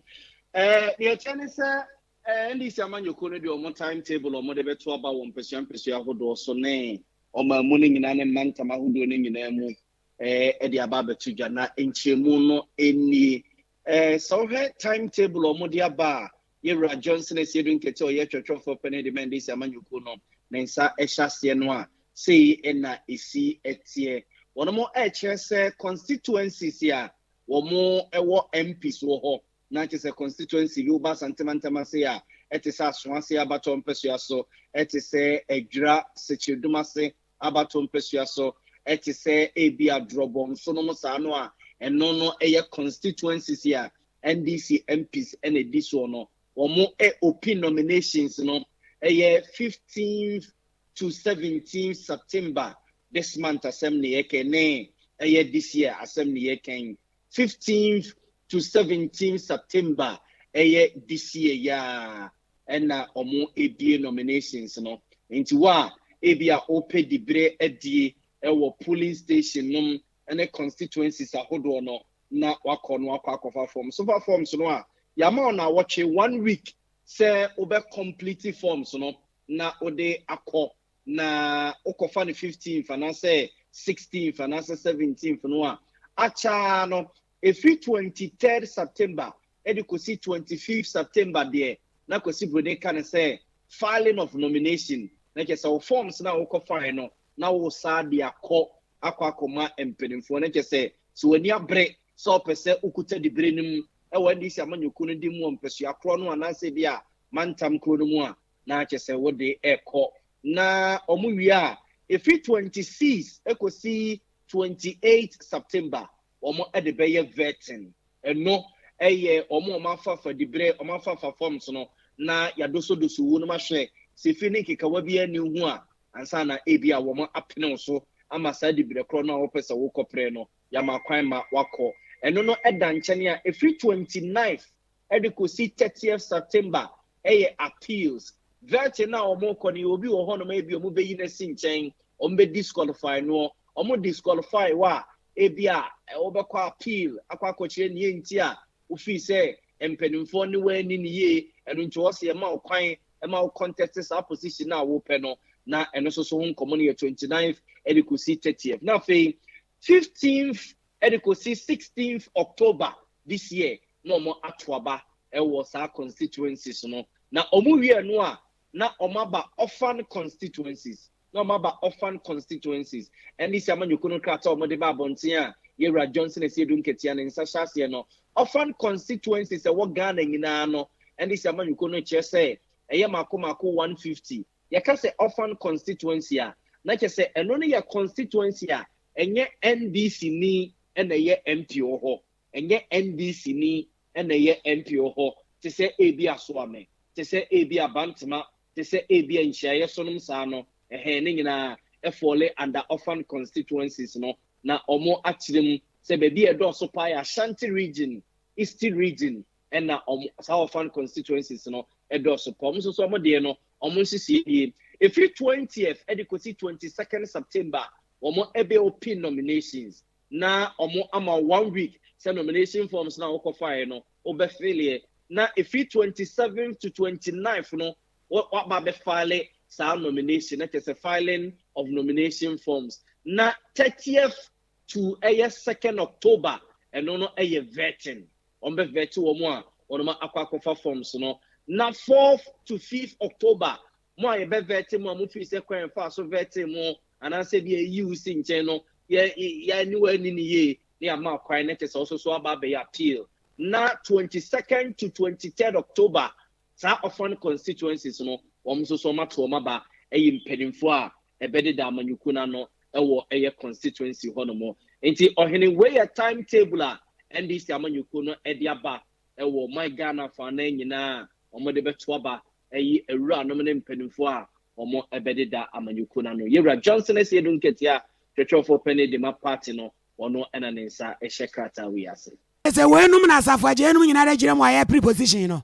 Ɛɛ deɛ ɛkyɛ ne sɛ ɛɛ NDC amanyɔkuo no deɛ wɔn time table a wɔde bɛto aba wɔ mpasua mpasua ahodoɔ so ne ɔman mu no nyinaa ne mmantam ahodoɔ no nyinaa mu ɛɛ de aba abɛto dwa na nkyerɛmu no nie. Ɛɛ sɛ wohwɛ time table a wɔde aba a yɛwura Johnson Asiedu Nkete a ɔyɛ twerɛtwerɛfoɔ panin de ma NDC amanyɔkuo no ne nsa hyɛ aseɛ no a sei na ɛsi teɛ. Wɔn ɛrekyerɛ sɛ constituencies a wɔn wɔ MPs wɔ hɔ na kyerɛ sɛ constituency bi woba Asante mantam ase a te sɛ Asoase abatoɔ mpasua so, te sɛ Adwira Sekyedumase abatoɔ mpasua so, te sɛ ebia Drɔbɔnso nom saa no a, ɛno no yɛ constituencies a NDC MPs na ɛdi soɔ no. Wɔn open nominations no yɛ 15th to 17th September this month asɛm ne yɛkɛ ne ɛyɛ this year asɛm ne yɛkɛn 15th to 17th September ɛyɛ this year yaa ɛna ɔmo ebie nominations no. Nti wo a ebi a wopɛ dibere adie ɛwɔ polling station nom ɛne constituencies ahodoɔ no, na wakɔ no akɔ akɔfa forms. So fa forms no a yɛama wo na awɔtwe, one week, sɛ wobɛ complete forms no na wode akɔ. Na wokɔfa no 15th anaasɛ 16th anaasɛ 17th no a, akyaa no ɛfiri 23rd September ɛde kɔsi 25th September deɛ, na Kwasi Broni ka ne sɛ filing of nomination, na kyerɛ sɛ wo forms na wokɔfae no na wo saa de akɔ akɔma mpanimfoɔ no. Kyerɛ sɛ w'ani abere sɛ ɔpɛ sɛ wokuta dibere no mu ɛwɔ NDC amanyɔkuo no di mu wɔ mpasua korɔ no anaasɛ bi a mantam kuro no mu a, na kyerɛ sɛ wode ɛkɔ. Na ɔmo wie a, ɛfiri 26 ɛkɔsi 28 September, wɔn ɛde bɛyɛ vetting. Ɛno ɛyɛ ɔmo a ɔmo afafa dibere, ɔmo afafa forms no, na yɛadosodoso wo no ma hwɛ sɛ fi ne nkekawa bi ani ho a, ansa na ebi a wɔn apene so ama saa dibere korɔ no a wɔpɛ sɛ wokɔpere no, yɛama kwan ma wakɔ. Ɛno no ɛda nkyɛn a, ɛfiri 29th ɛde kɔsi 30th September ɛyɛ appeals. Vetting na wɔn kɔ no, obi wɔ hɔnom ebi wɔn bɛyi n'asi nkyɛn, wɔn bɛ disqualify no. Wɔn disqualify wa ebi a wɔbɛkɔ appeal akɔkyerɛ ne nti a wofii sɛ mpanimfoɔ ne wɔn ani ne yie. Ɛno nti wɔsi ɛma wo kwan ɛma wo contest saa position a wɔpɛ no. Na ɛno nso so ho nkɔmɔ no yɛ 29th ɛde kɔsi 30th. Na afei 15th ɛde kɔsi 16th October this year na wɔn ato aba ɛwɔ saa constituencies no. Na wɔn wie no a, na wɔn aba orphan constituencies, na wɔn aba orphan constituencies. Ɛne si amanyɔkuo no krataa a wɔde ba abɔnten a yɛwura Johnson Asiedu Nketea ne nsa hyɛ aseɛ no, orphan constituencies ɛwɔ Ghana nyinaa no, ɛne si amanyɔkuo no kyerɛ sɛ ɛyɛ mako mako 150. Yɛka sɛ orphan constituency a, na kyerɛ sɛ ɛno no yɛ constituency a ɛnyɛ NDC ni ɛna ɛyɛ MP wɔ hɔ, ɛnyɛ NDC ni ɛna ɛyɛ MP wɔ hɔ, te sɛ ebi Asoame, te sɛ ebi Abantema, te sɛ ebi nhyiaeɛ so nom saa no. Ɛhɛn, ne nyinaa ɛfall under orphan constituencies no. Na ɔmo akyerɛ mu sɛ baabi a ɛdɔɔso paa yɛ Ashanti Region, Eastern Region, ɛna ɔmo saa orphan constituencies no ɛdɔɔso paa. Ɔmo nso so ɔmo deɛ no, ɔmo nhyehyɛ nie: efiri 20th ɛde kɔsi 22nd September, wɔn ɛbɛ open nominations, na ɔmo ama one week sɛ nomination forms na wɔkɔfaeɛ no wɔbɛfilleɛ. Na efiri 27th to 29th no, waba abɛfile saa nomination, na kyerɛ sɛ filing of nomination forms. Na 30th to ɛyɛ 2nd October, ɛno no ɛyɛ vetting. Wɔn bɛ vet wɔn a wɔn akɔ akɔfa forms no. Na 4th to 5th October, mo a yɛbɛ vet mo a mo fi sɛ kwan fa so vet mo anaasɛ bi eyi wo si nkyɛn no, yɛ yɛ aniwa ani ne yie ne ama kwan, ne kyerɛ sɛ ɔso so aba abɛyɛ appeal. Na 22nd to 23rd October, saa orphan constituencies no, wɔn nso so wɔn ato wɔn aba, ɛyɛ mpanimfoɔ a ɛbɛdeda amanyɔkuo n'ano ɛwɔ ɛyɛ constituency hɔnom. Nti ɔhene, wei yɛ time table a NDC amanyɔkuo no ɛde aba ɛwɔ man Ghana afanan nyinaa a wɔde bɛto aba ɛyi awuranom ne mpanimfoɔ a wɔn ɛbɛdeda amanyɔkuo n'ano. Yɛwura Johnson Asiedu Nketea, twɛtwɛfoɔ panyin de ma party no, wɔn ɛna ne nsa ɛhyɛ krataa wei ase. Sɛ weinom na asafo agya nom nyinaa de gyina mu a yɛ preposition no.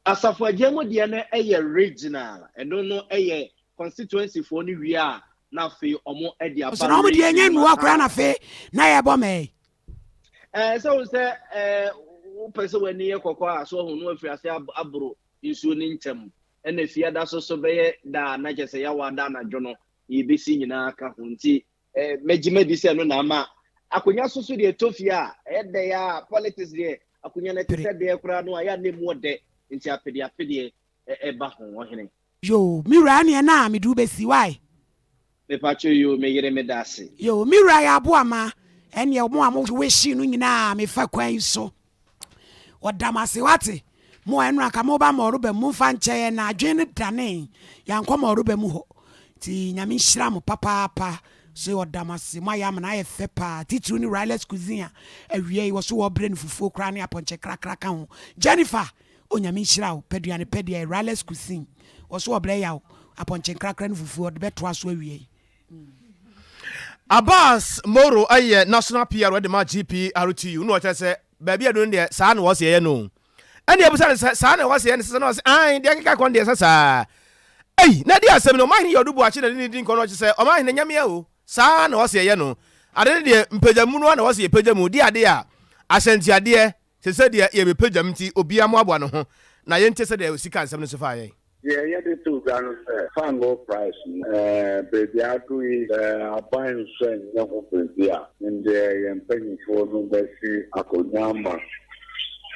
Asafo agya mu deɛ no yɛ regional. Ɛno no yɛ constituency foɔ no wie a, na afei ɔmo de aba. So na ɔmo deɛ ɛnyɛ nnua koraa na afei na yɛbɔ mɛɛ. Sɛ wo sɛ wopɛ sɛ w'ani yɛ kɔkɔɔ a, so ɔho no afiri ase aboro nsuo ne nkyɛm, ɛna fiada so bɛyɛ daa na kyerɛ sɛ yɛawɔ ada anadwo no yɛbɛsi nyinaa ka ho. Nti mɛgye madi sɛ no na ama akonnwa so deɛ ɛtɔ fie a ɛyɛ dɛ a politics deɛ, akonnwa no ɛte sɛ deɛ koraa no a yɛ a na mu ɔdɛ, nti apedeɛ apedeɛ ɛba ho, ɔhene. Yo, me wura, neɛ na mede wo bɛsi wae. Mepatwo yo, me yere, meda ase. Yo, me wura, yɛ aboa ma ɛneɛ mo a mowehyi no nyinaa, mefa kwan yi so ɔdam ase wate. Mo a ɛno anka moba Mɔroba mu, momfa nkyɛ yɛn na adwene no danee, yɛankɔ Mɔroba mu hɔ. Nti Nyame nhyira mo papaapa. So ɔda mo ase, moayɛ ama no ayɛ fɛ paa, titiriw ne Riley's Cuisine a awia yi wɔso wɔbrɛ no fufuo koraa ne apɔnkye krakra ka ho. Jennifer! O Nyame nhyira wo, pɛ aduane pɛ deɛ Riley's Cuisine wɔso wɔbrɛ yaw, apɔnkye nkrakra ne fufuo ɔde bɛtoa so awia yi. Abbas Moro yɛ National PR de ma GPRTU na ɔkyerɛ sɛ baabi a ɛdu no deɛ saa na wɔsɛ yɛyɛ no. Ɛna ɛbusa no sɛ saa na wɔsɛ yɛ no sɛ na ɔsɛ ae deɛ ɛkeka kɔ no deɛ sɛ saa. Ei na ɛde asɛm no ɔmanhene yɛ ɔdo buakye na ne ne di nkɔ no ɔkyerɛ sɛ ɔmanhene nyamea o saa na wɔsɛ yɛyɛ no. Ade no deɛ mpagyamu no ara na wɔsɛ yɛpagya mu di adeɛ a ahyɛntiadeɛ Te sɛ deɛ yɛrebɛpagya mu nti, obiara mmoaboa ne ho na yɛntie sɛdeɛ ɔsi kaa nsɛm no so faa yɛn. Deɛ yɛde too dwa no sɛ, fangoo price no, baabi a ado yi, sɛ aban nso nyɛ ho biribi a, ndeɛ yɛn mpanyinfoɔ no bɛsi akonnwa ama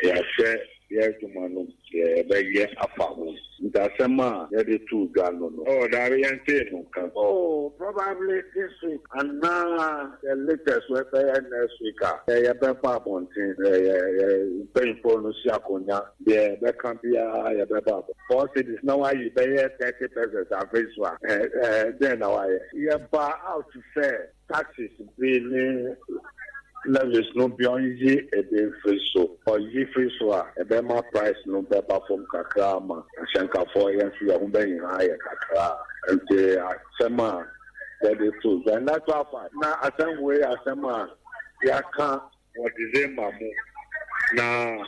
yɛahwɛ yɛn adwuma no deɛ yɛbɛyɛ afa ho. Nti asɛm a yɛde too dwa no no. Oh daabi yɛntee no nka. Oh probably this week anaa the latest no ɛbɛyɛ next week a yɛbɛba abɔnten yɛ yɛ mpanyinfoɔ no si akonya deɛ yɛbɛka biara yɛbɛba abɔnten. 4 cedis na wayi bɛyɛ 30 pesewas afei so a ɛɛ dɛn na wayɛ. Yɛba out sɛ taxes bi ne levies no bi ɔnyi ebi mfiri so. Ɔyi firi so a, ɛbɛma price no bɛba fam kakra ama ahyɛnkafoɔ yɛn nso yɛn ho bɛnyina ayɛ kakra. Nti asɛm a yɛde to dwa. In actual fact, na asɛm wei yɛ asɛm a yɛaka wɔ December mu na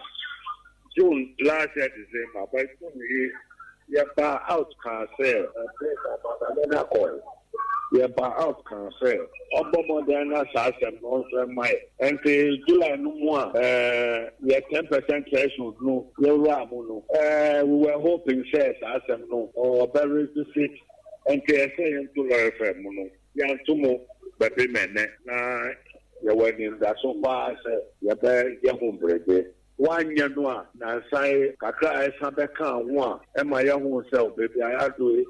June last year December, but June yi yɛba out kaa sɛ ɛbɛn akɔ yɛba out kaa sɛ ɔbɔ mmɔden na saa asɛm no ɔnso ɛma yɛ. Nti July no mu a yɛ 10% threshold no yɛwura mu no, we were hoping sɛ saa asɛm no ɔbɛ revisit. Nti ɛsɛ yɛnto lɔre fare mu no, yɛnto mu bɛbi mɛnɛ na yɛwɔ animdaso paa sɛ yɛbɛyɛ ho berebe. Woanyɛ no a, nansa yi kakra a ɛsa bɛka ho a ɛma yɛho sɛ baabi a yɛado yi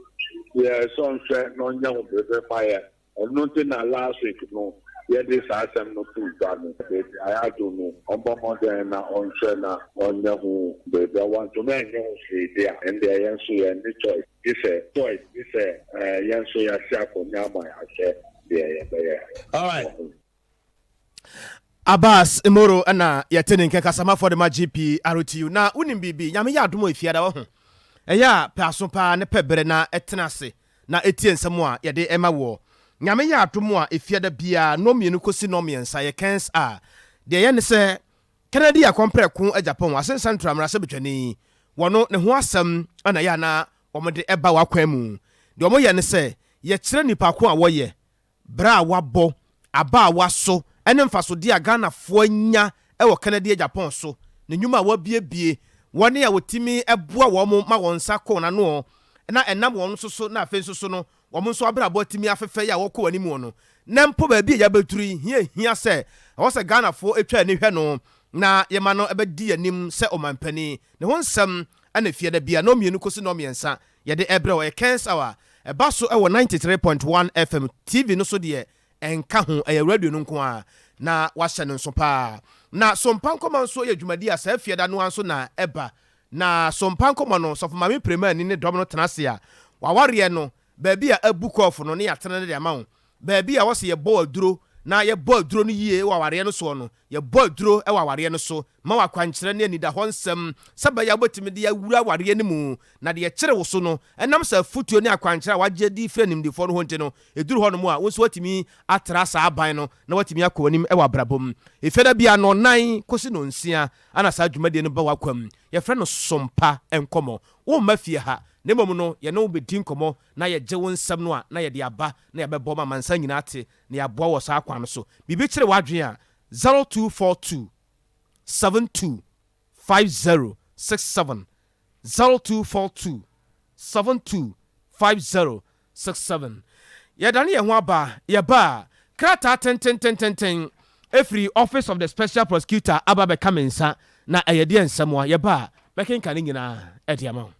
yɛ sɛ ɔnhwɛ na ɔnyɛ ho berebe ma yɛ. Ɛno nti na last week no yɛde saa asɛm no too dwa no, baabi a yɛado no ɔmbɔ mmɔden na ɔnhwɛ na ɔnyɛ ho baabi a wantumi anyɛ ho hwee de a, ɛndeɛ yɛn nso yɛn ne choice gye sɛ choice gye sɛ yɛn nso yɛase akonnwa ama yɛahwɛ deɛ yɛbɛyɛ. All right. Abbas Moro na yɛte ne nka kasamafoɔ de ma GPRTU. Na wonim biribi, Nyame yɛ adom a efiada wɔ ho. Ɛyɛ a pɛ aso paa ne pɛ berɛ na ɛtena ase na ɛtie nsɛm a yɛde ɛma woɔ. Nyame yɛ adom a efiada biara 2:00 kɔsi 3:30 yɛ kɛns a deɛ ɛyɛ ne sɛ Kennedy Akɔmprɛko Agyapong Asen Central mmarahyɛbadwani wɔno ne ho asɛm na ɛyɛ a na wɔde ɛba w'akwan mu. Deɛ wɔyɛ ne sɛ yɛkyerɛ nnipa ko a wɔyɛ, berɛ a wɔabɔ, aba a wɔaso ne mfasodeɛ a Ghanafoɔ anya wɔ Kennedy Agyapong so, ne nnwuma a wɔabiebie, wɔn a wɔtumi boa wɔn ma wɔn nsa kɔ wɔn ano na ɛnam wɔn nso so na afei nso so no wɔn nso abrabɔ atumi afefɛ yi a wɔkɔ wɔn anim no. Na mpo baabi a yɛabɛduru yi, hia hia sɛ ɛwɔ sɛ Ghanafoɔ twa ani hwɛ no na yɛma no bɛdi yɛn anim sɛ ɔmanpanin. Ne ho nsɛm na Fiada biara 2:00 kɔsi 3:30 yɛde ɛbrɛ wo. Ɛyɛ Ken's Hour. Ɛba so wɔ 93.1 FM. TV no so deɛ ɛnka ho, ɛyɛ radio no nko ara na wɔahyɛ no nso paa. Na Sompa Nkɔmmɔ nso yɛ dwumadi a saa Fiada no ara nso na ɛba. Na Sompa Nkɔmmɔ no, Sɔfo Maame Premani ne dɔm no tena ase a, w'awareɛ no, baabi a abu kɔɔfo no ne yɛatena no de ama wo. Baabi a wɔse yɛbɔ aduro na yɛbɔ aduro no yie wɔ awareɛ no soɔ no, yɛbɔ aduro wɔ awareɛ no so ma wo akwankyerɛ ne anidahɔ nsɛm sɛ ɛbɛyɛ a wobɛtumi de awura awareɛ no mu. Na deɛ ɛkyere wo so no, ɛnam sɛ afotuo ne akwankyerɛ a woagye adi firi animdefoɔ no hɔ nti no, ɛduru hɔnom a, wo nso woatumi atra saa aban no na woatumi akɔ w'anim wɔ abrabɔ mu. Efiada biara nnɔnnan kɔsi nnɔnsia na saa dwumadie no ba w'akwam. Yɛfrɛ no Sompa Nkɔmmɔ. Womma fie ha, na mmom no yɛne wo bɛdi nkɔmmɔ na yɛgye wo nsɛm no a na yɛde aba na yɛabɛbɔ ma amansan nyinaa ate na yɛaboa wɔ saa kwan no so. Biribi kyere w'adwene a, 0242 72 5067, 0242 72 5067. Yɛdane yɛn ho aba, yɛba a, krataa tententententen firi Office of the Special Prosecutor aba abɛka me nsa, na ɛyɛ deɛ nsɛm a, yɛba a, mɛkenkan ne nyinaa de ama wo.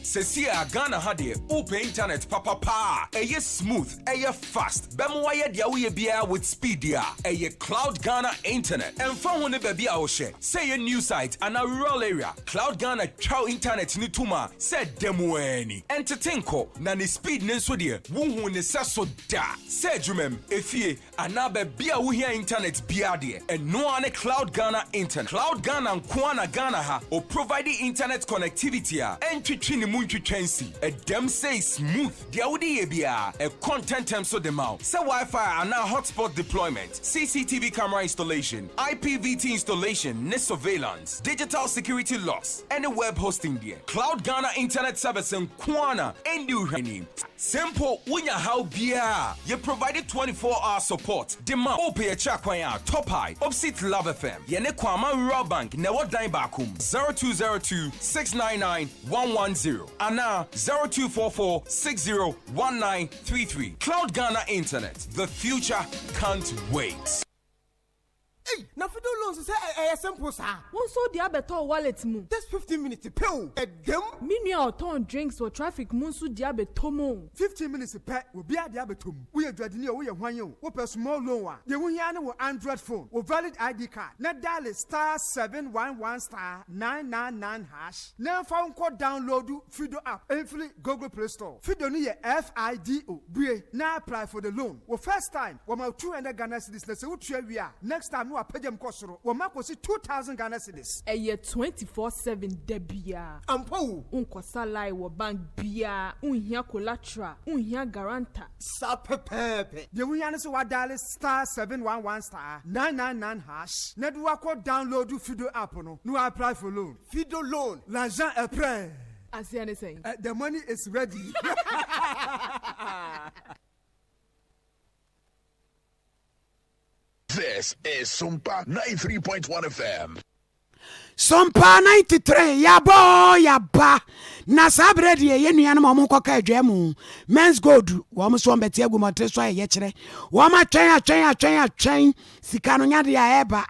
Sesie a Ghana ha deɛ, wopɛ internet papa paa a, ɛyɛ smooth, ɛyɛ fast, bɛma woayɛ deɛ woyɛ biara with speed deɛ a, ɛyɛ Cloud Ghana Internet. Ɛmfa ho ne baabi a wohyɛ, sɛ ɛyɛ new site anaa rural area, Cloud Ghana twa wo internet no tom a sɛ ɛda mu ara ni. Ɛntete nkɔ, na ne speed no nso deɛ, wonhuu ne sɛso da! Sɛ adwumam, efie, anaa baabi a wohia internet biara deɛ, ɛno ara ne Cloud Ghana Internet. Cloud Ghana nko ara na Ghana ha o provide internet connectivity a ɛntwetwe ne mu ntwitwa nsi. Ɛdam sei smooth, deɛ wode yɛ biara, ɛkɔ ntɛntɛm so de ma wo. Sɛ Wi-Fi anaa hotspot deployment, CCTV camera installation, IPVT installation ne surveillance, digital security locks, ɛne web hosting deɛ, Cloud Ghana Internet Service nko ara na ɛndi wo hwɛ. Sɛ mpo wonya haw biara a, yɛ provide 24 hour support de ma wo. Wopɛ yɛn akyiri akwan a, Top High, opposite Love FM, yɛne Kwama Rural Bank na ɛwɔ dan baako mu, 0202 699 110 anaa 0244 60 1933. Cloud Ghana Internet, the future can't wait. Ei na fido loans sɛ ɛyɛ simple saa. Wo nso wode abɛtɔ wo wallet mu. Just 15 minutes pɛ o, ɛdam. Me nua a ɔtɔn drinks wɔ traffic mu nso de abɛtɔ mu o. 15 minutes pɛ, obiara de abɛtɔ mu. Woyɛ dwadini o, woyɛ hwan o, wopɛ small loan a, deɛ wohia ne wo Android phone, wo valid ID card, na dial *711*999# na ɛmfa wo nkɔ download Fido app mfiri Google Play Store. Fido no yɛ F-I-D-O. Bue na apply for the loan. Wo first time, wɔma wo 200 Ghana cedis na sɛ wotua wie a, next time no wapagya mu kɔ soro, wɔma kɔsi 2000 Ghana cedis. Ɛyɛ 24/7 da biara. Ampa o! Wonkɔsa line wɔ bank biara, wonhia collateral, wonhia guarantor. Saa pɛpɛɛpɛ. Deɛ wohia ne sɛ woadial *711*999# na de woakɔ download Fido app no na woapply for loan. Fido loan, l'argent est prêt. Aseɛ ne sɛn? The money is ready. This is Sumpa 93.1 FM. Sompa 93 yabɔ oo yaba na saa berɛ deɛ yɛn nuanom a wɔn kɔka adwa mu men's gold wɔn nso wɔn bɛte agu mɔtere so ayɛ yɛkyerɛ wɔn atwɛn atwɛn atwɛn atwɛn sika no nyadeɛ a ɛreba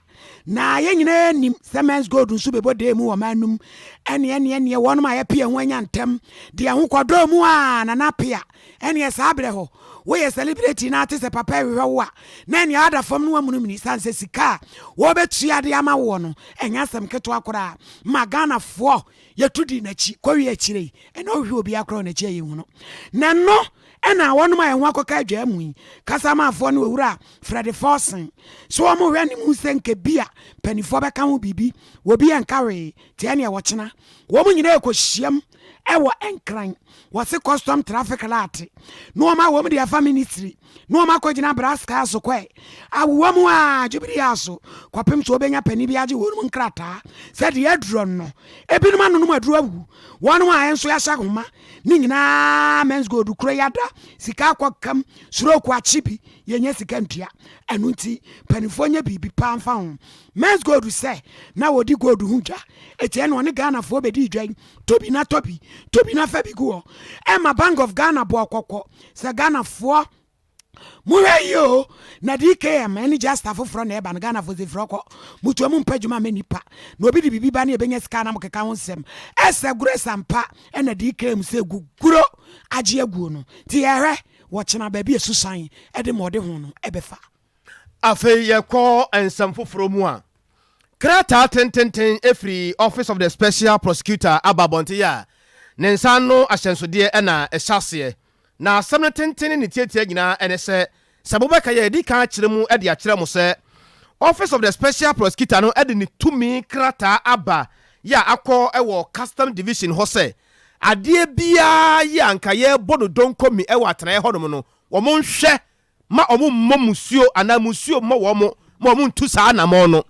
na yɛn nyinaa nim sɛ men's gold nso bɛbɔ dee mu wɔ man no mu ɛneɛ neɛ neɛ wɔn a yɛpie ho anya ntɛm deɛ ho kɔdɔɔ mu a nana pia Ɛneɛ saa berɛ hɔ woyɛ celebrity na ate sɛ papa rehwehwɛ wo a, na ɛneɛ ada fam na wamunumuni sane sɛ sika a wɔbɛtua de ama woɔ no ɛnyɛ asɛm ketewa koraa ma Ghanafoɔ yɛtu dii n'akyi kɔwie akyire yi ɛnɛ wohwehwɛ obiara koraa wɔ n'akyi a yɛnhu no. Na ɛno ɛna wɔnom a ɛho akɔka adwaa mu yi kasamaafoɔ ne owura Fred Forson so wɔn hwɛ ne mu sɛ nka bi a mpanimfoɔ bɛka ho biribi wɔ bi ɛnka hwee te ɛneɛ wɔkyena wɔn nyinaa ɛkɔhyiam ɛwɔ Nkran wɔse custom traffic light na wɔn a wɔn de afa ministry na wɔn akɔgyina brass car so kɔɛ awowa mu a jubilee aso kɔpem so wɔbɛnya panin bi agye wɔn mu nkrataa sɛ deɛ aduro no ebinom anonom aduro awu wɔn a ɛnso yɛahyɛ ahoma ne nyinaa men's gold kuro yada sika akɔ kam stroke akye bi yɛnya sika ntua ɛno nti mpanimfoɔ nyɛ biribi paa mfa ho men's gold sɛ na wɔdi gold ho dwa ɛtiɛ na ɔne Ghanafoɔ bɛdi dwa yi Tɔ bi na tɔ bi, tɔ bi na fa bi gu hɔ. Ɛma Bank of Ghana bɔɔ kɔkɔ sɛ Ghanafoɔ mohwɛ yie o, na DKM ɛne Jasta foforɔ na ɛba no, Ghanafoɔ sɛ firi ɔkɔ, motua mu mpɛ adwuma mma nnipa, na obi de biribi ba ne ɛbɛnya sika na mokeka ho nsɛm. Ɛsɛ Grace ampa ɛna DKM sɛ guguro agye aguo no, nti yɛhwɛ wɔkyena baabi a susan ɛde ma ɔde ho no ɛbɛfa. Afei yɛkɔ nsɛm foforɔ mu a, krataa tententen firi Office of the Special Prosecutor aba abɔnten a ne nsa ano ahyɛnsodeɛ na ɛhyɛ aseɛ. Na asɛm no tenten ne ne tiatia nyinaa ne sɛ, sɛ mobɛkae a, yɛadi kan akyerɛ mu de akyerɛ mo sɛ Office of the Special Prosecutor no de ne tumi krataa aba yɛ a akɔ wɔ Custom Division hɔ sɛ adeɛ biara yɛ a anka yɛrebɔ no donkomi wɔ atenaeɛ hɔnom no, wɔnhwɛ Mma wɔmmɔ mmusuo anaa mmusuo mmɔ wɔn ma wɔntu saa anammɔn no,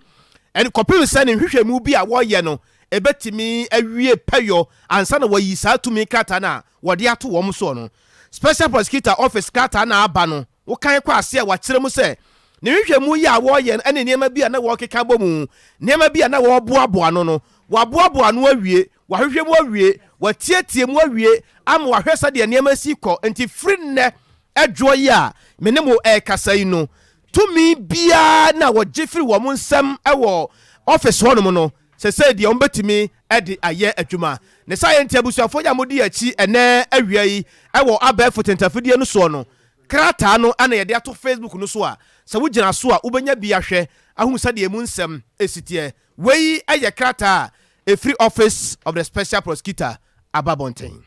ɛne kɔpem sɛ ne nhwehwɛmu bi a wɔreyɛ no ɛbɛtumi awie pɛyɔ ansa na wɔayi saa tumi krataa no a wɔde ato wɔn soɔ no. Special Prosecutor Office krataa no a aba no, wokan kɔ ase a wɔakyerɛ mu sɛ ne nhwehwɛmu yi a wɔreyɛ no ne nneɛma bi a na wɔrekeka bɔ mu, nneɛma bi a na wɔreboaboa ano no, wɔaboaboa ano awie, wɔahwehwɛ mu awie, wɔatietie mu awie ama wɔahwɛ sɛdeɛ nneɛma si kɔ, enti firi nnɛ Ɛdwoɔ yi a me ne mo rekasa yi no, tumi biara na wɔgye firi wɔn nsam wɔ ɔfese hɔnom no, sɛsɛi deɛ wɔbɛtumi de ayɛ adwuma. Ne saa yɛ nti abusuafoɔ yi a modi yɛn akyi ɛnnɛ awia yi wɔ abɛɛfo tentafidie no soɔ no, krataa no na yɛde ato Facebook no so a sɛ wogyina so a wobɛnya bi ahwɛ ahunu sɛdeɛ ɛmu nsɛm si teɛ. Wei yɛ krataa a ɛfiri Office of the Special Prosecutor aba abɔnten.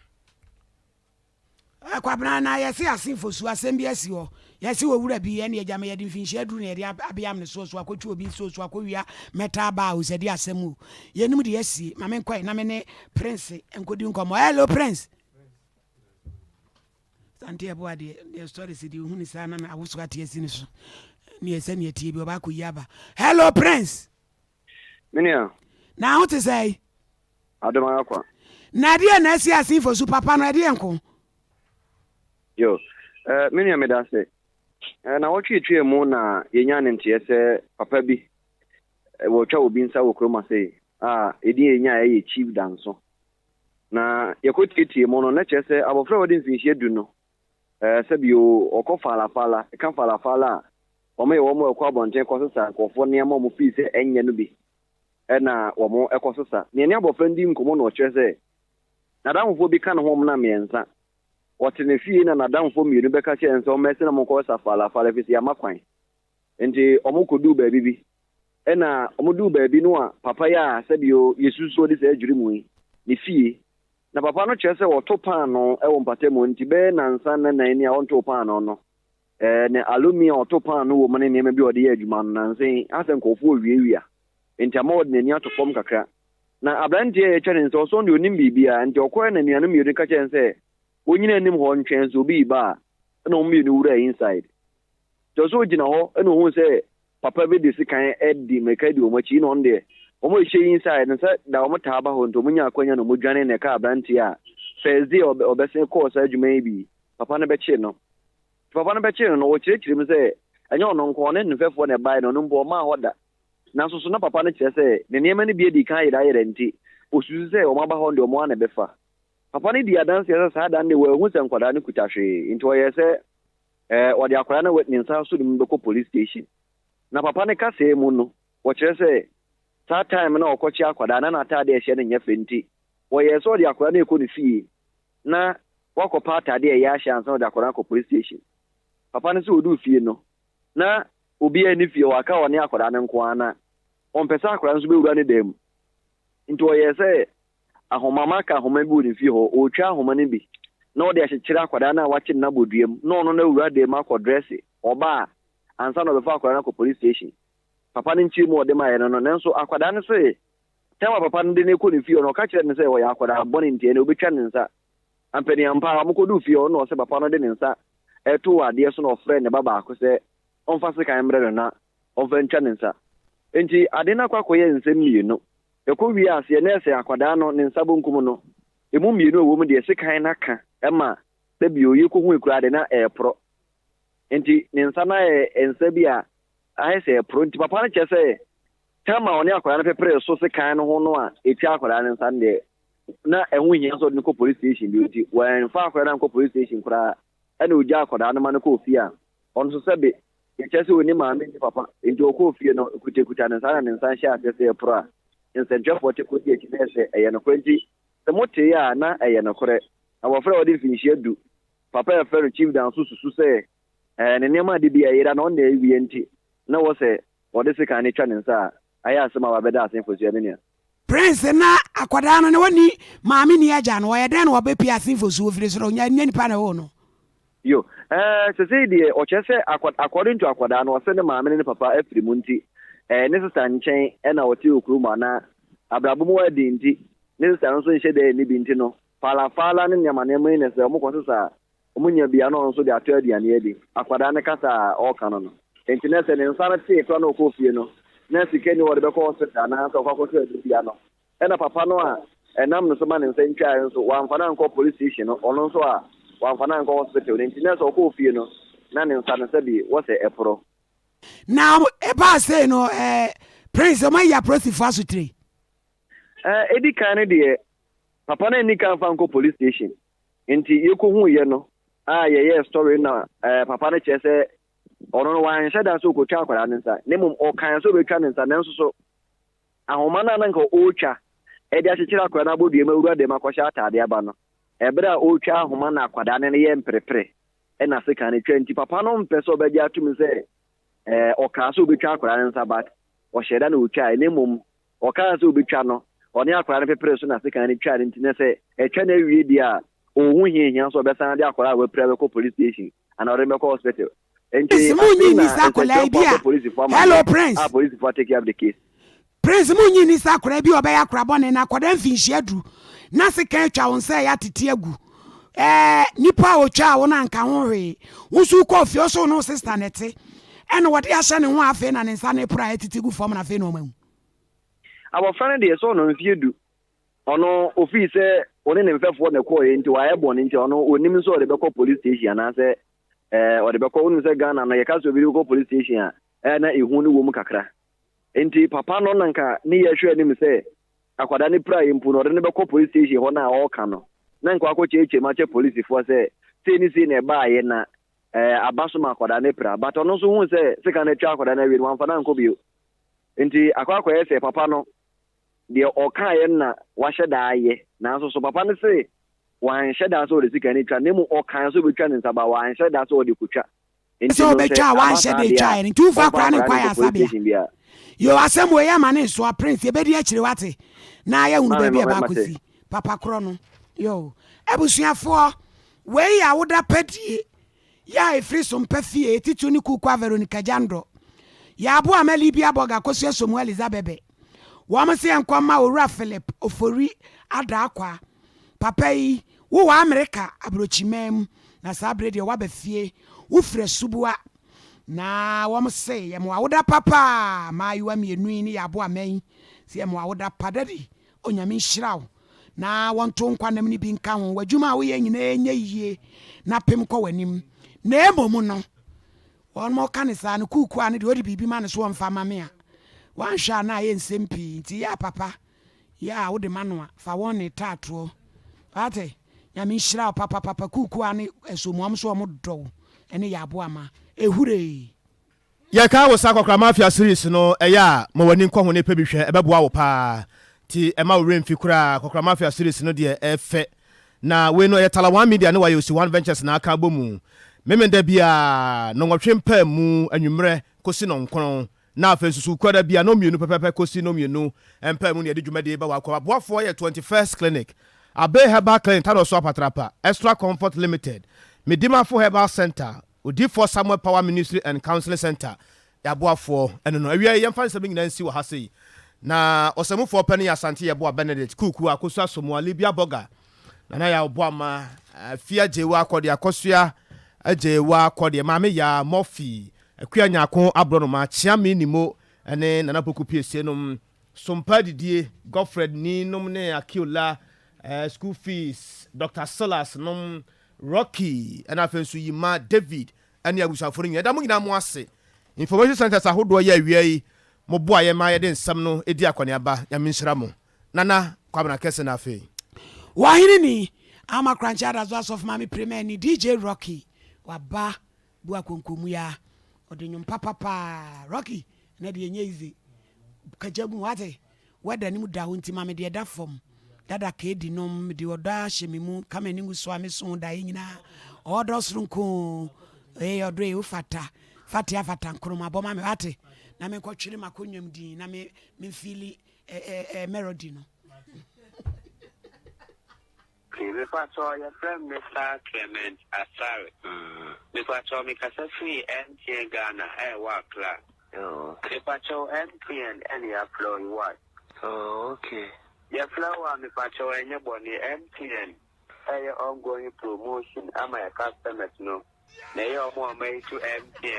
Eh, Kwabena, na yɛse ase mfosuo, asɛm bi asi hɔ. Yɛse owura bi, ɛne agya me, yɛde mfinhyia aduru na yɛde abeam ne soɔ, so akɔtwi obi nsuo, so akɔwia metal bar o, sɛ de asɛm o. Yɛnnim deɛ asie. Ma menkɔe na me ne Prince nkɔdi nkɔmmɔ. Hello, Prince! Sante ɛboa deɛ, deɛ stories deɛ ohunu saa na awoso ate asi ne so. Neɛ sɛ neɛ tie bi ɔba akɔyi aba. Hello, Prince! Me nua. Na ho te sɛn? Adom ara kwa. Na ɛdeɛn na asi Asenfo su papa no, ɛdeɛn nko? Yo, eh, me nua meda ase. Eh, na wɔtwe twaa mu na yɛnyaa ne nteɛ sɛ papa bi eh, wɔtwa obi nsa wɔ kurom ase yi a edin a yɛnyaa yɛ Chief Danso. Na yɛkɔtietie mu no, na kyerɛ sɛ abɔfra a wɔde mfinhyia du no, eh, sɛbio ɔkɔ faalafaala, ɛka faalafaala a, wɔyɛ wɔn a wɔkɔ abɔnten kɔsesa nkurɔfoɔ nneɛma a wɔfii sɛ ɛnyɛ no bi na wɔkɔsesa. Nea ɛne abɔfra no di nkɔmmɔ na ɔkyerɛ sɛ n'adamfofoɔ bi ka ne ho wɔnam mmiɛnsa. Ɔte ne fie na n'adamfofoɔ mmienu bɛka kyerɛɛ no sɛ wɔmmɛse na wɔnkɔsesa faalafaala ɛfiri sɛ yɛama kwan. Enti wɔkɔduu baabi bi. Ɛna wɔduu baabi no a papa yi a sɛbio yɛsusu sɛ ɔde saa adwiri mu yi, ne fie. Na papa no kyerɛ sɛ ɔto paanoo wɔ mpatamu nti bɛyɛ nnansa nnanan ni a ɔntoo paanoo no. Ɛɛ, ne alumi a ɔto paanoo wɔ mu ne nneɛma bi a ɔde yɛ adwuma no, nnansa yi, asɛ nkurɔfoɔ rewiawia. Enti ama ɔde n'ani ato fam kakra. Na aberanteɛ a yɛatwa ne nsa ɔsɔn deɛ ɔnim biribiara, enti ɔkɔeɛ na anuanom mmienu no ka kyerɛɛ no sɛ ɔnnyina anim hɔ ntwɛn sɛ obi reba a, ɛna wɔn mmienu wuraa inside. Nti ɔsɛ ɔgyina hɔ ɛna ɔhuu sɛ papa bi de sekan adi mmirika di wɔn akyi, ɛna ɔno deɛ wɔn a ɛhyɛ inside no sɛ da wɔn taa ba hɔ nti wɔn nyaa akwanya na wɔn dwane na ɛkaa aberanteɛ a first day a ɔbɛsen kɔɔ saa adwuma yi bi, papa no bɛkyee no. Nti papa no bɛkyee no no, ɔkyerɛkyerɛ mu sɛ ɛnyɛ ɔno nko, ɔne ne mfɛfoɔ na ɛbaeɛ na ɔno mpo ɔmmaa hɔ da. Nanso so na papa no kyerɛ sɛ ne nneɛma no bi adi kan ayerayera nti, osusu sɛ wɔaba hɔ no deɛ wɔn ara na ɛbɛfa? Papa no dii adanseɛ sɛ saa da no deɛ wanhu sɛ nkwadaa no kuta hwee, nti ɔyɛɛ sɛ ɛɛ ɔde akwadaa no a ne nsa asɔ ne mu bɛkɔ police station. Na papa no kasaa mu no, wɔkyerɛ sɛ saa time no a ɔkɔkye akwadaa no na n'ataade a ɛhyɛ no nyɛ fɛ nti, wɔyɛɛ sɛ ɔde akwadaa no rekɔ ne fie na wakɔpɛ ataade a ɛyɛ ahyɛ ansa na ɔde akwadaa no akɔ police station. Papa no sɛ ɔduu fie no, na obiara nni fie hɔ, aka ɔne akwadaa no nko ara, na ɔmpɛ sɛ akwadaa no nso bɛwura ne dan mu. Nti ɔyɛɛ sɛ ahoma, maka ahoma bi wɔ ne fie hɔ, ɔretwa ahoma no bi na ɔde akyekyere akwadaa no a wakye no no abɔ dua mu, na ɔno no awura dan mu akɔ drɛse, ɔba a, ansa na ɔbɛfa akwadaa no akɔ police station. Papa no nkyerɛmu a ɔde maeɛ no no, nanso akwadaa no se, time a papa no de no rekɔ ne fie hɔ no, ɔka kyerɛɛ no sɛ ɔyɛ akwadaa bɔne nti ɛnna ɔbɛtwa ne nsa. Ampaniampa ara, wɔkɔduu fie hɔ no na ɔsɛ papa no de ne nsa too adeɛ so na ɔfrɛɛ ne ba baako sɛ ɔmfa sekan mmrɛ no na ɔmfa ntwa ne nsa. Enti ade no akɔ akɔyɛ nsɛm mmienu. Ɛkɔwiee aseɛ na ɛsɛ akwadaa no ne nsa bonkum no, ɛmu mmienu a ɛwɔ mu deɛ sekan no aka ma sɛ bio yɛkɔhui koraa deɛ na ɛreporɔ. Enti ne nsa no ayɛ nsa bi a ayɛ sɛ ɛreporɔ. Nti papa no kyerɛ sɛ tam a ɔne akwadaa no peperee so sekan no ho no a ɛtwa akwadaa no nsa no deɛ na ɛho nhia sɛ ɔde no kɔ police station bio nti wɔamfa akwadaa no ankɔ police station koraa ɛna ogyaa akwadaa no ma no kɔɔ fie a ɔno nso sɛbe yɛkyerɛ sɛ ɔni maame nni papa nti ɔkɔɔ fie no kutakuta ne nsa na ne nsa hyɛ aseɛ sɛ ɛporɔ a nsɛntwerɛfoɔ te kɔdi akyi na ɛsɛ ɛyɛ nokorɛ nti sɛ motee a na ɛyɛ nokorɛ abɔfra a ɔde mfinhyia du papa a yɛfrɛ no Chief Danso susu sɛ ɛɛ ne nneɛma ade bi a ɛyera na ɔno na ɛwie nti na wɔ sɛ wɔde sekan no twa ne nsa a ayɛ asɛm a wabɛda ase mfosua me nua. Prince na akwadaa no ne ɔnni maame nni agya no ɔyɛ dɛn na ɔbɛpie ase mfosuo firi soro nyɛ nipa na ɛwoo no. Yo, ɛɛ sesei deɛ ɔkyerɛ sɛ akwa according to akwadaa no ɔse ne maame ne ne papa afiri mu nti ɛɛ ne sista nkyɛn ɛna ɔte wɔ kurom anaa abrabɔ mu ayɛ den nti ne sista no nso nhyɛ da nni bi nti no faala faala ne nneɛma nneɛma yi na sɛ ɔmo kɔ sesa a Wɔnya bi a na ɔno nso de atɔ aduane adi. Akwadaa no kasa a ɔreka no no, enti na sɛ ne nsa no tee koraa na ɔkɔɔ fie no, na sika nni hɔ a ɔde bɛkɔ hospital anaasɛ ɔkɔ akɔtɔ aduru bi ano. Ɛnna papa no a ɛnam ne so ma ne nsa ntwaeɛ nso, wamfa no ankɔ police station no, ɔno nso a wamfa no ankɔ hospital no, enti na sɛ ɔkɔɔ fie no, na ne nsa no sɛbe wɔ sɛ ɛporɔ. Na ɛbaa sei no, eh, Prince, wɔayi apolisifoɔ asotire. Eh, edi kan no deɛ, papa no anni kan amfa ankɔ police station. Nti yɛkɔhuiɛ no a yɛyɛɛ story no na eh, papa no kyerɛ sɛ ɔno no wanhyɛ da sɛ ɔkɔtwa akwadaa no nsa, na mmom ɔkae sɛ ɔbɛtwa ne nsa, nanso so ahoma no a na nka ɔretwa de akyekyere akwadaa no abɔdua mu awura dɛm akɔhyɛ ataade aba no, ɛberɛ a ɔretwa ahoma na akwadaa no yɛ mprepre na sekan no twa nti papa no mpɛ sɛ ɔbɛgye atom sɛ ɛɛ ɔkaa sɛ ɔbɛtwa akwadaa no nsa but ɔhyɛ da na ɔtwae na mmom ɔkaa sɛ ɔbɛtwa no ɔne akwadaa no pepere so na sekan no twaa no nti na sɛ ɛtwa no awie deɛ a ɔho hiahia sɛ ɔbɛsan de akwadaa a wapira bɛkɔ police station anaa ɔde no bɛkɔ hospital. Nti Prince mu afei nyi na ni sa akwadaa yi nsɛntwerɛfoɔ bi abɔ a polisifoɔ hello amanneɛ Prince. a polisifoɔ atake up the case. Prince mu nyi ni sa akwadaa bi a ɔbɛyɛ akora bɔne na akwadaa mfinhyia du na sekan atwa wo nsa ɛyɛ atete agu ɛɛ nipa a otwaa wo no anka ho hwee wo nso wokɔɔ fie ɔso wo ne wo sister na ɛte ɛna wɔde ahyɛ ne ho a afei na ne nsa no repra atete gu fam na afei na ɔma hu. Abɔfra no deɛ sɛ ɔno mfeɛ du ɔno ofii sɛ ɔne ne mfɛfoɔ na ɛkɔɔeɛ nti wayɛ bɔne nti ɔno ɔnim sɛ ɔde bɛkɔ police station anaasɛ ɛɛ ɔde bɛkɔ wonim sɛ Ghana no yɛka sɛ obi de bɛkɔ police station a ɛɛ na ehu no wɔ mu kakra nti papa no na nka ne yɛ hwɛ anim sɛ akwadaa no piraeɛ mpo no ɔde no bɛkɔ police station hɔ no a ɔreka no na nka wakɔ kyerɛkyerɛ mu akyɛ polisifoɔ sɛ sei ne sei na ɛbaeɛ na ɛɛ aba so ma akwadaa no pira but ɔno nso hu sɛ sika no atwa akwadaa no awie no wamfa no ankɔ bio nti akɔ akɔyɛ sɛ papa no deɛ ɔkaeɛ no na wahyɛ da ayɛ nanso so papa no se wanhyɛ da sɛ ɔde sika no twa na mmom ɔkae sɛ ɔbɛtwa ne nsa ba wanhyɛ da sɛ ɔde kɔtwa nti Sɛ no sɛ ɔbɛtwa a aba wanhyɛ saa da deɛ a etwaeɛ no nti wofa ɔmfa akwadaa no akwadaa nkɔ no nkɔ police ayaresabea. station biara. Yoo asɛm wei ama ne nsoa Prince yɛbɛdi akyire wate na yɛahunu Maame baabi a mate. ɛbɛakɔsi papa korɔ no yoo abusuafoɔ wei yɛ awoda padie Yɛ a ɛfiri Sompa fie, titiriw ne Kuukua Veronica Gyandɔ. Yɛ aboa ma Libya Bɔga Akosua Somu Elizabebe. Wɔn se yɛnkɔ mma Owura Philip Ofori Adaakwa. Papa yi, wo wɔ Amerika aburokyiman mu, na saa bere deɛ woaba fie. Wo firi Asuboa. Na wɔn se yɛ mo awoda papa mmaayewa mmienu yi ne yɛ aboa ma yi se yɛ mo awoda pa. Daddy, Onyame nhyira wo na wɔnto wo nkwa nam no bi nka ho, w'adwuma a woyɛ nyinaa nyɛ yie na pem kɔ w'anim. Na mmom no, wɔn ka no saa no, kuukuu a no deɛ ɔde biribi ma no so ɔmfa ma me a, wanhwɛ a na ayɛ nsɛm pii. Nti yɛ a papa, yɛ a wode ma no a, fa wɔn ne taatoɔ. Wate? Nyame nhyira wo papapapa, kuukuu a ne ɛso mu, wɔn nso wɔn dɔ wo ɛne yɛ aboa ma. Ehuree! Yɛka wo saa Kɔkora Mafia series no ɛyɛ a ma w'ani nkɔ ho ne pɛ bi hwɛ ɛbɛboa wo paa nti ɛma wo werɛ mfi koraa Kɔkora Mafia series no deɛ ɛfɛ na wei no ɛyɛ Tala One Media ne Wayosi One Ventures na aka abɔ mu Memenda biara nnɔnwɔtwe mpaamu anwummerɛ kɔsi nnɔnkron na afei nso so Wukuada biara nnɔnmienu pɛpɛpɛ kɔsi nnɔnmienu mpaamu na yɛde dwumadie ba w'akɔ Aboafoɔ yɛ 21st Clinic Abbey Herbal Clinic Tadɔso Apatrapa Extra Comfort Limited Medimafo Herbal Centre Odiyifoɔ Samuel Power Ministry and Counseling Center yɛaboafoɔ ɛno no. Awia yi yɛmfa nsɛm no nyinaa nsi wɔ ha sei. Na ɔsɛmufoɔ panin yɛ Asante Yeboah Benedict, Kuku, Akosua Asomoah, Libya Boga, Nana Yaw Boamah, Afia Gyewa Akɔdeɛ, Akosua Gyewa Akɔdeɛ, Maame Yaa, Murphy, Akua Nyarko Aborɔnoma, Kyeame Nimo ne Nana Poku Piesie nom, Sompa Adidie, Godfred Nii nom ne Akiola, School Fees, Doctor Silas nom, Rocky, ɛna afei nso Yima, David, ɛne abusuafo no nyinaa. Yɛda mo nyinaa mo ase. Information centers ahodoɔ yɛ awia yi, mo boa yɛn ma yɛde nsɛm no di akɔneaba. Nyame nhyira mo. Nana Kwabena Kɛse na afei. Wahene ni, Ama Korankye Adazo Asɔfo Maame Prema ni, DJ Rocky waba Bu akonkommua ɔde nwom papa paa Rocky ɛnɛ deɛ ɛnyɛ easy kagya mu wate weather no mu da hɔ nti ma me deɛ ɛda fam dada kedi nom mede ɔdɔ ahyɛ me mu ka m'ani ngu so a me so da yɛ nyinaa ɔdɔ soronko ee ɔdɔ ee wofata fate afata nkoroma bɔ ma me wate na menkɔtwere m'akonnwam din na me memfili eh, eh, eh, melody no. Okay, mepakyɛw yɛfrɛ me Mister Clement Asare. Mepakyɛw mekasa firi MTN Ghana a ɛwɔ Accra. Oh, okay. Mepakyɛw MTN ɛna yɛafrɛ wo yi what? Oh, okay. Yɛfrɛ wo a mepakyɛw ɛnyɛ bɔne MTN ɛyɛ ongoing promotion ama yɛ customers no na ɛyɛ ɔmo a ɔmo ayi to MTN.